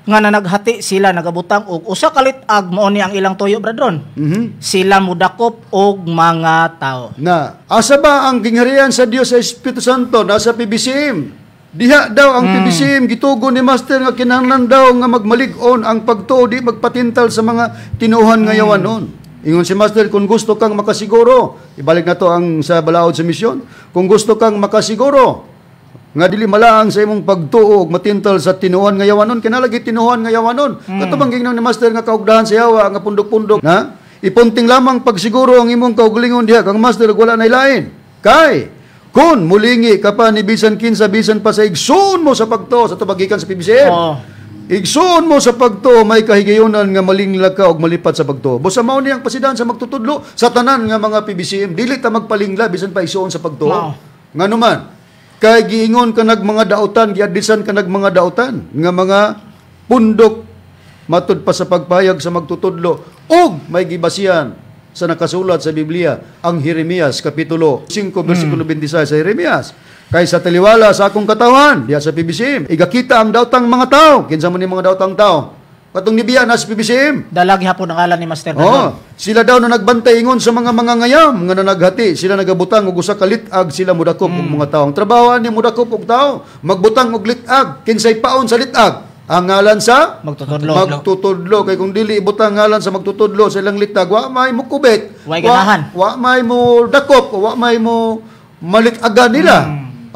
nga nanaghati sila nagabutang og usa ka lit-ag, mao ni ang ilang tuyo, Brad Ron. Sila mudakop og mga tao. Na asa ba ang gingharian sa Dios sa Espiritu Santo? Nasa PBCM. Diha daw ang PBCM gitugon ni Master nga kinahanglan daw nga magmalig-on ang pagtuo di magpatintal sa mga tinuohan nga yawanon. Ingon si Master, kung gusto kang makasiguro, ibalik na to ang sa balaod sa misyon, kung gusto kang makasiguro nga dili malaang sa imong pagtuo og matintal sa tinuohan nga yawanon, kinalagi tinuohan nga yawanon. Kato bang giingnon ni Master nga kaugdahan sa yawa nga pundok-pundok na ipunting lamang pagsiguro ang imong kaugalingon diha kang Master ug wala nay lain. Kay kun mulingi ka pa ni bisan kinsa bisan pa sa igsuon mo sa pagtuo sa tubagikan sa PBCM. Igsuon mo sa pagtuo may kahigayunan nga malingla ka og malipat sa pagtuo. Busa mao niyang pasidan sa magtutudlo sa tanan nga mga PBCM, dili ta magpalingla bisan pa igsuon sa pagtuo. Ngano man kay giingon kanag mga dautan, giadlisan kanag mga dautan nga mga pundok matud pa sa pagpayag sa magtutudlo ug may gibasihan sa nakasulat sa Biblia ang Jeremias kapitulo 5 bersikulo 26 sa Jeremias. Kay sa taliwala sa akong katawan diha sa PBCM igakita ang daotang mga tao. Kinsa man ni mga daotang tao? Katong nibiya na sa PBCM. Dalagi hapon ang ngalan ni Master. Sila daw na nagbantay ingon sa mga mangangayam nga nanaghati, sila nagabutang og usa ka lit-ag, sila mudakop og mga tao. Ang trabaho ni mudakop og tao, magbutang og lit-ag, kinsay paon sa lit-ag? Ang ngalan sa magtutudlo. Magtutudlo. Kay kung dili ibutang ngalan sa magtutudlo sa ilang litag, wa may mukubit, wa may mo dakop, wa may mo malik-agan nila.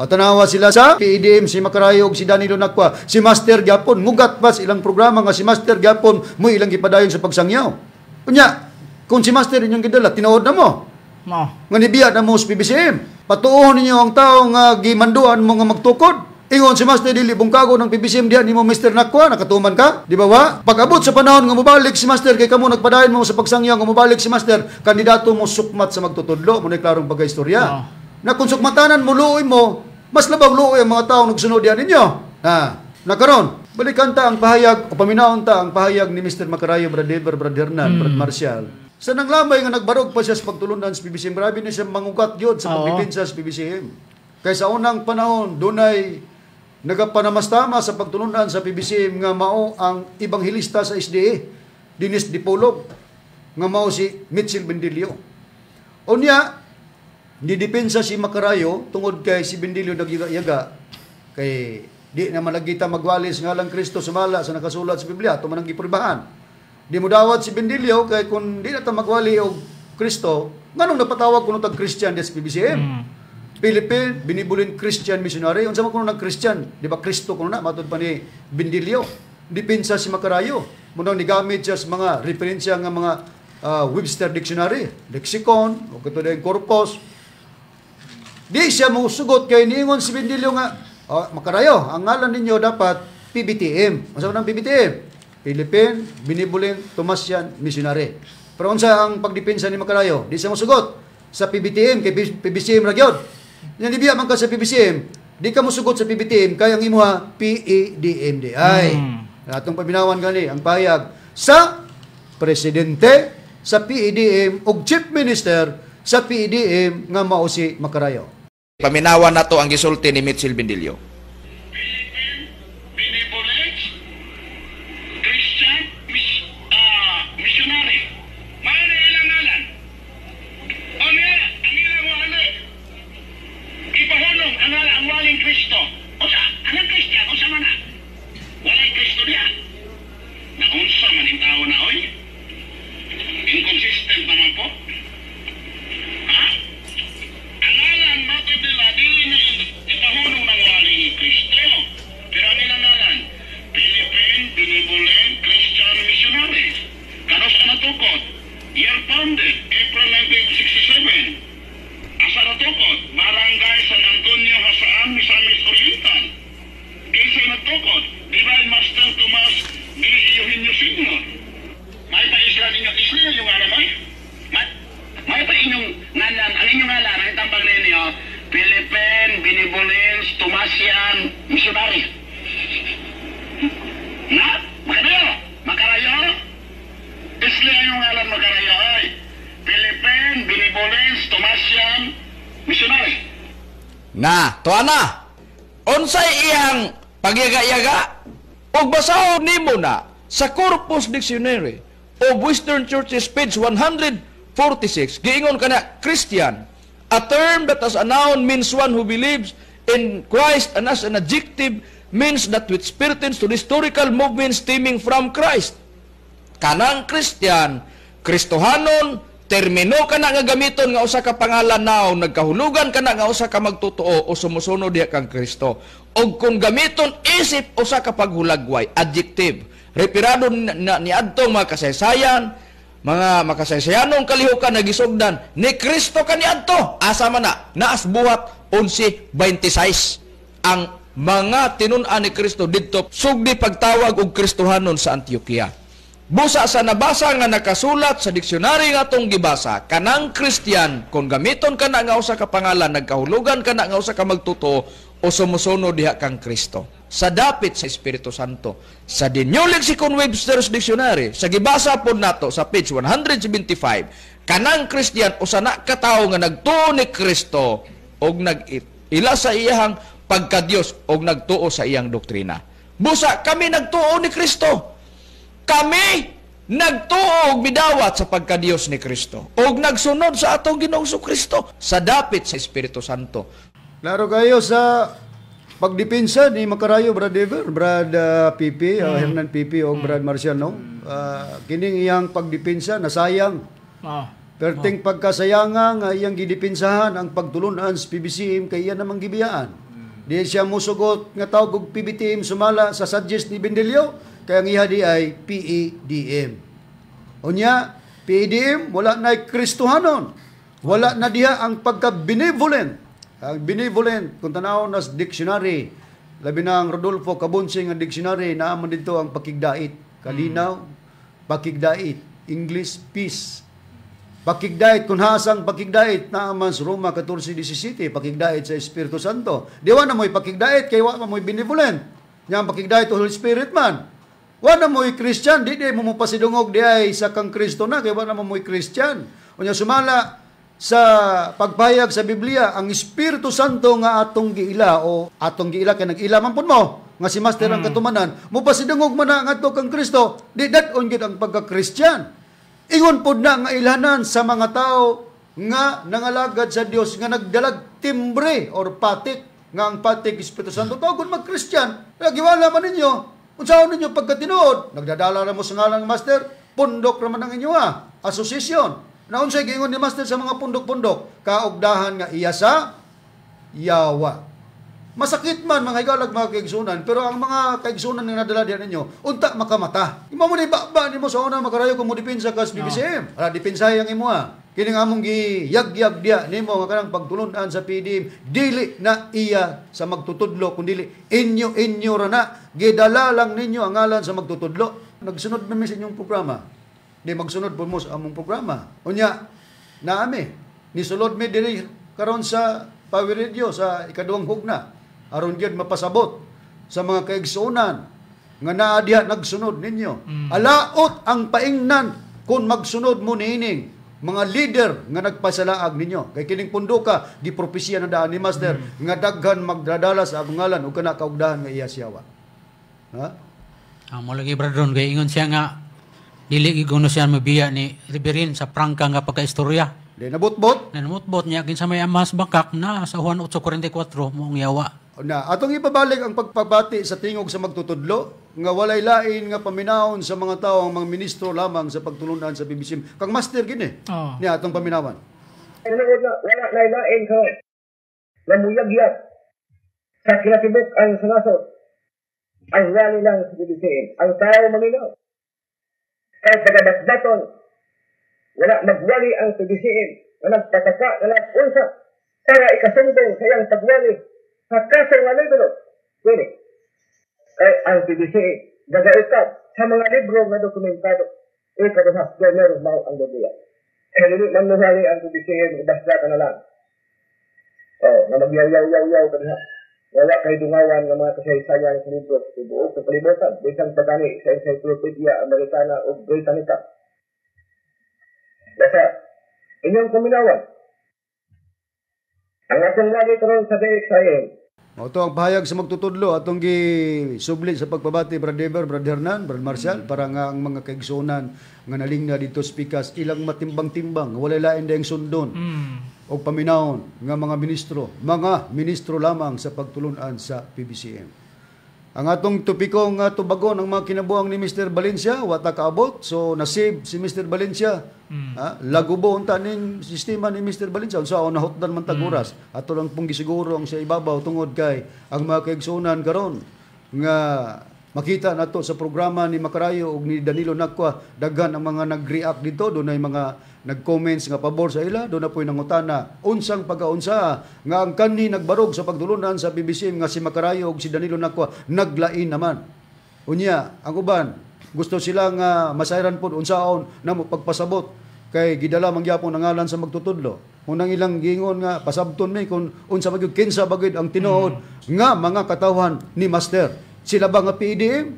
At tanawa sila sa PEDM, si Makarayog, si Danilo Nakwa, si Master gyapon, ngugat pa sa ilang programa nga si Master gyapon mo ilang gipadayon sa pagsangyaw. Unya, kung si Master inyong gidala, tinuod na mo. Nga nibiya na mo sa PBCM. Patuohon ninyo ang tao nga gimanduan mo nga magtukod. Ingon si Master dili bungkago ng PBCM diha nimo Mr. Nakwa, nakatuman ka, di ba wa? Pag-abot sa panahon nga mobalik si Master kay kamo nagpadayon mo sa pagsangyaw nga mobalik si Master, kandidato mo sukmat sa magtutudlo, mo na klarong pagkaistorya. Na kung sukmatanan mo luoy mo, mas labang luoy ang mga tao nagsunod diha ninyo. Na karon, balikan ta ang pahayag o paminaon ta ang pahayag ni Mr. Macarayo, Brad Dever, Brad Hernan, Brad Marcial. Sa nanglamay nga nagbarog pa siya sa pagtulunan sa PBCM, grabe ni siya mangugat gyud sa pagdepensa sa PBCM. Kay sa unang panahon dunay nagapanamastama sa pagtulunan sa PBCM nga mao ang ebanghelista sa SDA, Dinis Dipolog, nga mao si Mitchell Bendilio. Unya, nidepensa si Macarayo tungod kay si Bendilio nagyaga kay di naman lagi ta magwalis ngalang Kristo sumala sa nakasulat sa Biblia, ato man ang gipribahan. Di mo dawat si Bendilio kay kung di na ta magwali og Kristo, nganong napatawag kuno tag Christian des PBCM? Philippine Benevolent Christian Missionary. Unsa man kuno nag Christian? Di ba Kristo kuno na matud pa ni Bendilio. Depensa si Macarayo. Munang nigamit siya sa mga referensya nga mga Webster Dictionary, lexicon o kato corpus. Di siya musugot kay niingon si Bendilio nga, Macarayo, ang ngalan ninyo dapat PBTM. Unsa man ang PBTM? Philippine Benevolent Thomasian Missionary. Pero unsa ang pagdepensa ni Macarayo? Di siya musugot sa PBTM kay PBCM ra gyud. Nibiya man ka sa PBCM, di ka musugot sa PBTM kay ang imuha PEDMDI. Atong paminawan gani ang pahayag sa presidente sa PEDM ug chief minister sa PEDM nga mao si Makarayo. Paminawan nato ang gisulti ni Mitchell Bendillo. Philippine Benevolent Christian Missionary. Mao na ilang ngalan. O niya, ang ilang wali. Ipahunong ang ngalan ang waling Kristo. Usa, anong Christian? Usa man na. Walay Kristo diha. Naunsa man yung tao na, oy? Inconsistent naman po. Ha? Ang ngalan, matod nila, dili na ipahunong ng waling ni Kristo. Pero ang ilang ngalan, Philippine Benevolent Christian Missionary. Kanus ang natukod? Year founded, April 1967. Asa natukod? Barangay San Antonio, Jasaan, Misamis Oriental. Kinsa nagtukod? Divine Master Tomas B. Eugenio Sr. May pa isla ninyo, isla yung ngalan mo? May pa inyong ngalan, ang inyong ngalan, ang tambang ninyo, Philippine Benevolence Tomasian Missionary. Na? Makarayo? Makarayo? Isla yung ngalan Makarayo, ay. Philippine Benevolence Tomasian Missionary. Na, tuwa na. Unsay iyang pagyaga-yaga? Og basahon nimo na sa Corpus Dictionary of Western Churches page 146, giingon kana Christian, a term that as a noun means one who believes in Christ and as an adjective means that which pertains to the historical movement stemming from Christ. Kanang Christian, Kristohanon, termino kana nga gamiton nga usa ka pangalan noun, nagkahulugan kana nga usa ka magtotoo o sumusunod diha kang Kristo. Og kung gamiton isip usa ka paghulagway, adjective, referado na niadtong mga kasaysayan, mga makasaysayanong kalihukan na gisugdan ni Kristo kaniadto. Asa man na? Naas buhat 11:26 ang mga tinun-an ni Kristo didto sugdi pagtawag og Kristohanon sa Antioquia. Busa sa nabasa nga nakasulat sa diksyonaryo nga atong gibasa, kanang Christian, kung gamiton kana nga usa ka pangalan, nagkahulugan kana nga usa ka magtotoo o sumusunod diha kang Kristo. Sa dapit sa Espiritu Santo. Sa The New Lexicon Webster's Dictionary, sa gibasa pod nato sa page 175, kanang Christian usa na ka tawo nga nagtuo ni Kristo og nag-ila sa iyang pagka-Dios og nagtuo sa iyang doktrina. Busa kami nagtuo ni Kristo. Kami nagtuo og midawat sa pagka-Dios ni Kristo og nagsunod sa atong Ginoong Kristo sa dapit sa Espiritu Santo. Klaro kayo sa pagdepensa ni Makarayo, Brad Ever, Brad Pipi, Hernan Pipi o Brad Marcial, no? Kining iyang pagdepensa nasayang. Perting pagkasayanga nga iyang gidepensahan ang pagtulunan sa PBCM kay iya namang gibiyaan. Di siya musugot nga tawag og PBTM sumala sa suggest ni Bendelio, kaya ang iha di ay PEDM. Unya, PEDM wala na Kristohanon. Wala na diha ang pagka-benevolent. Ang benevolent, kung tanaw na sa dictionary, labi na ang Rodolfo Cabonce nga dictionary, naaman dito ang pakigdait. Kalinaw, pakigdait. English, peace. Pakigdait, kung hasang pakigdait, naaman sa Roma 14:17, pakigdait sa Espiritu Santo. Di wa na mo'y pakigdait, kay wa mo'y benevolent. Nya ang pakigdait, Holy Spirit man. Wa na mo'y Christian, di mo mopasidungog di ay sa kang Kristo na, kay wa na mo mo'y Christian. Unya sumala sa pagpahayag sa Biblia, ang Espiritu Santo nga atong giila o atong giila kay nag-ila man pud mo nga si Master ang katumanan, mopasidungog man na ngadto kang Kristo, di dad-on gid ang pagka-Christian. Ingon pud na nga ilhanan sa mga tao nga nangalagad sa Dios nga nagdalag timbre or patik nga ang patik Espiritu Santo tawgon mag-Christian. Nagiwala man ninyo. Unsaon ninyo pagkatinuod? Nagdadala ra mo sa ngalan ng Master, pundok ra man ang inyo association. Naunsay giingon ni Master sa mga pundok-pundok, kaugdahan nga iya sa yawa. Masakit man mga higalag mga kaigsunan, pero ang mga kaigsunan nga nadala diyan ninyo, unta makamata. Imo mo ni ba nimo sa una makarayo kung mo depensa ka sa PBCM. Ara depensahay ang imo ha. Kining among giyagyag diya nimo nga kanang pagtulun-an sa PDM, dili na iya sa magtutudlo kundi inyo ra na gidala lang ninyo ang ngalan sa magtutudlo. Nagsunod man mi sa inyong programa. Di magsunod po mo sa among programa. Unya, naami, nisulod mi diri karon sa Power Radio sa ikaduhang hugna. Aron gyud mapasabot sa mga kaigsuonan nga naa diha nagsunod ninyo. Alaot ang paingnan kung magsunod mo niining mga leader nga nagpasalaag ninyo. Kay kining punduka gipropesiya na daan ni Master nga daghan magdadala sa akong ngalan ug kana kaugdahan nga iya siyawa. Ha? Mo lagi brother kay ingon siya nga dili gid siya mabiya ni Riberin sa prangka nga pagkaistorya. Di nabutbot. Nanamutbot niya kinsa may amas bakak na sa Juan 8:44 mo ang yawa. Na atong ipabalik ang pagpabati sa tingog sa magtutudlo nga walay lain nga paminawon sa mga tao ang mga ministro lamang sa pagtulunan sa PBCM. Kang Master gini. Oh. Niya atong paminawan. Tinuod na wala na lain karon nga muyagyag sa kinatibuk ang sanasod. Ang wali lang sa PBCM. Ang tao maminaw. Kahit pagabatbaton, wala magwali ang PBCM na nagpataka na nag-unsa para ikasumbong sa iyang pagwali sa kaso nga libro. Dili. Kay ang PBCM gagaikap sa mga libro nga dokumentado. Ikaduha, meron mao ang Biblia. Kaya dili man nuhali ang PBCM, basta ka na lang. Oh, na magyaw-yaw-yaw-yaw ka diha. Wala kay dungawan nga mga kasaysayan sa libro sa tibuok sa kalibutan, bisan pa gani sa Encyclopedia Americana o Britannica. Basta, inyong kuminawan. Ang atong lagi karon sa DXIM, Mao to ang pahayag sa magtutudlo atong gisubli sa pagpabati Brad Ever, Brad Hernan, Brad Marcial, para nga ang mga kaigsuonan nga nalingna dito spikas ilang matimbang-timbang walay lain dayang sundon og paminawon nga mga ministro lamang sa pagtulunan sa PBCM. Ang atong topiko nga tubagon ang mga kinabuang ni Mr. Valencia wata kaabot, so nasib si Mr. Valencia. Lagubo unta ning sistema ni Mr. Valencia unsa nahutdan man tag oras. Ato lang pong gisiguro ang sa ibabaw tungod kay ang mga kaigsuonan karon nga makita nato sa programa ni Macarayo ug ni Danilo Nacua, daghan ang mga nag-react dito, dunay mga nag-comments nga pabor sa ila, doon na po'y nangutana unsang pagkaunsa nga ang kanhi nagbarog sa pagdulunan sa PBCM nga si Macarayo ug si Danilo Nacua naglain naman. Unya, ang uban gusto sila nga masayran pod unsaon namo pagpasabot kay gidala man gyapon ang ngalan sa magtutudlo. Unang ilang giingon nga pasabton mi kung unsa ba gyud kinsa ba gyud ang tinuod nga mga katawhan ni Master. Sila ba nga PDM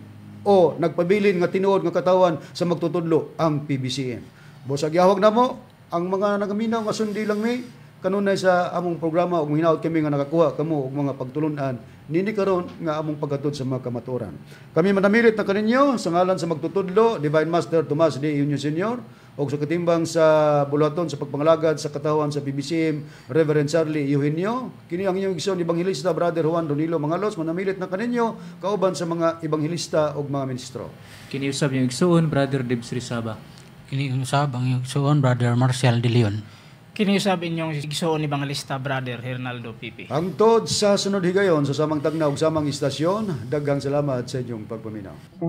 o nagpabilin nga tinuod nga katawan sa magtutudlo ang PBCM? Bosag yahog na mo ang mga nagaminaw nga sundi lang mi kanunay sa among programa ug hinaut kami nga nakakuha kamo og mga pagtulun-an nini karon nga among paghatod sa mga kamatuoran. Kami manamilit na kaninyo sa ngalan sa magtutudlo Divine Master Tomas D. Eugenio Sr. ug sa katimbang sa buluhaton sa pagpangalagad sa katawhan sa PBCM Reverend Charlie Eugenio. Kini ang inyong igsoon Ebanghelista Brother Juan Ronilo Mangalos manamilit na kaninyo kauban sa mga ebanghelista ug mga ministro. Kini usab yung igsoon Brother Debs Rizaba. Kini usab ang igsoon Brother Marcial De Leon. Kini usab inyong igsoon Evangelista Brother Hernaldo Pipi. Hangtod sa sunod higayon sa samang tagna ug samang istasyon, daghang salamat sa inyong pagpaminaw.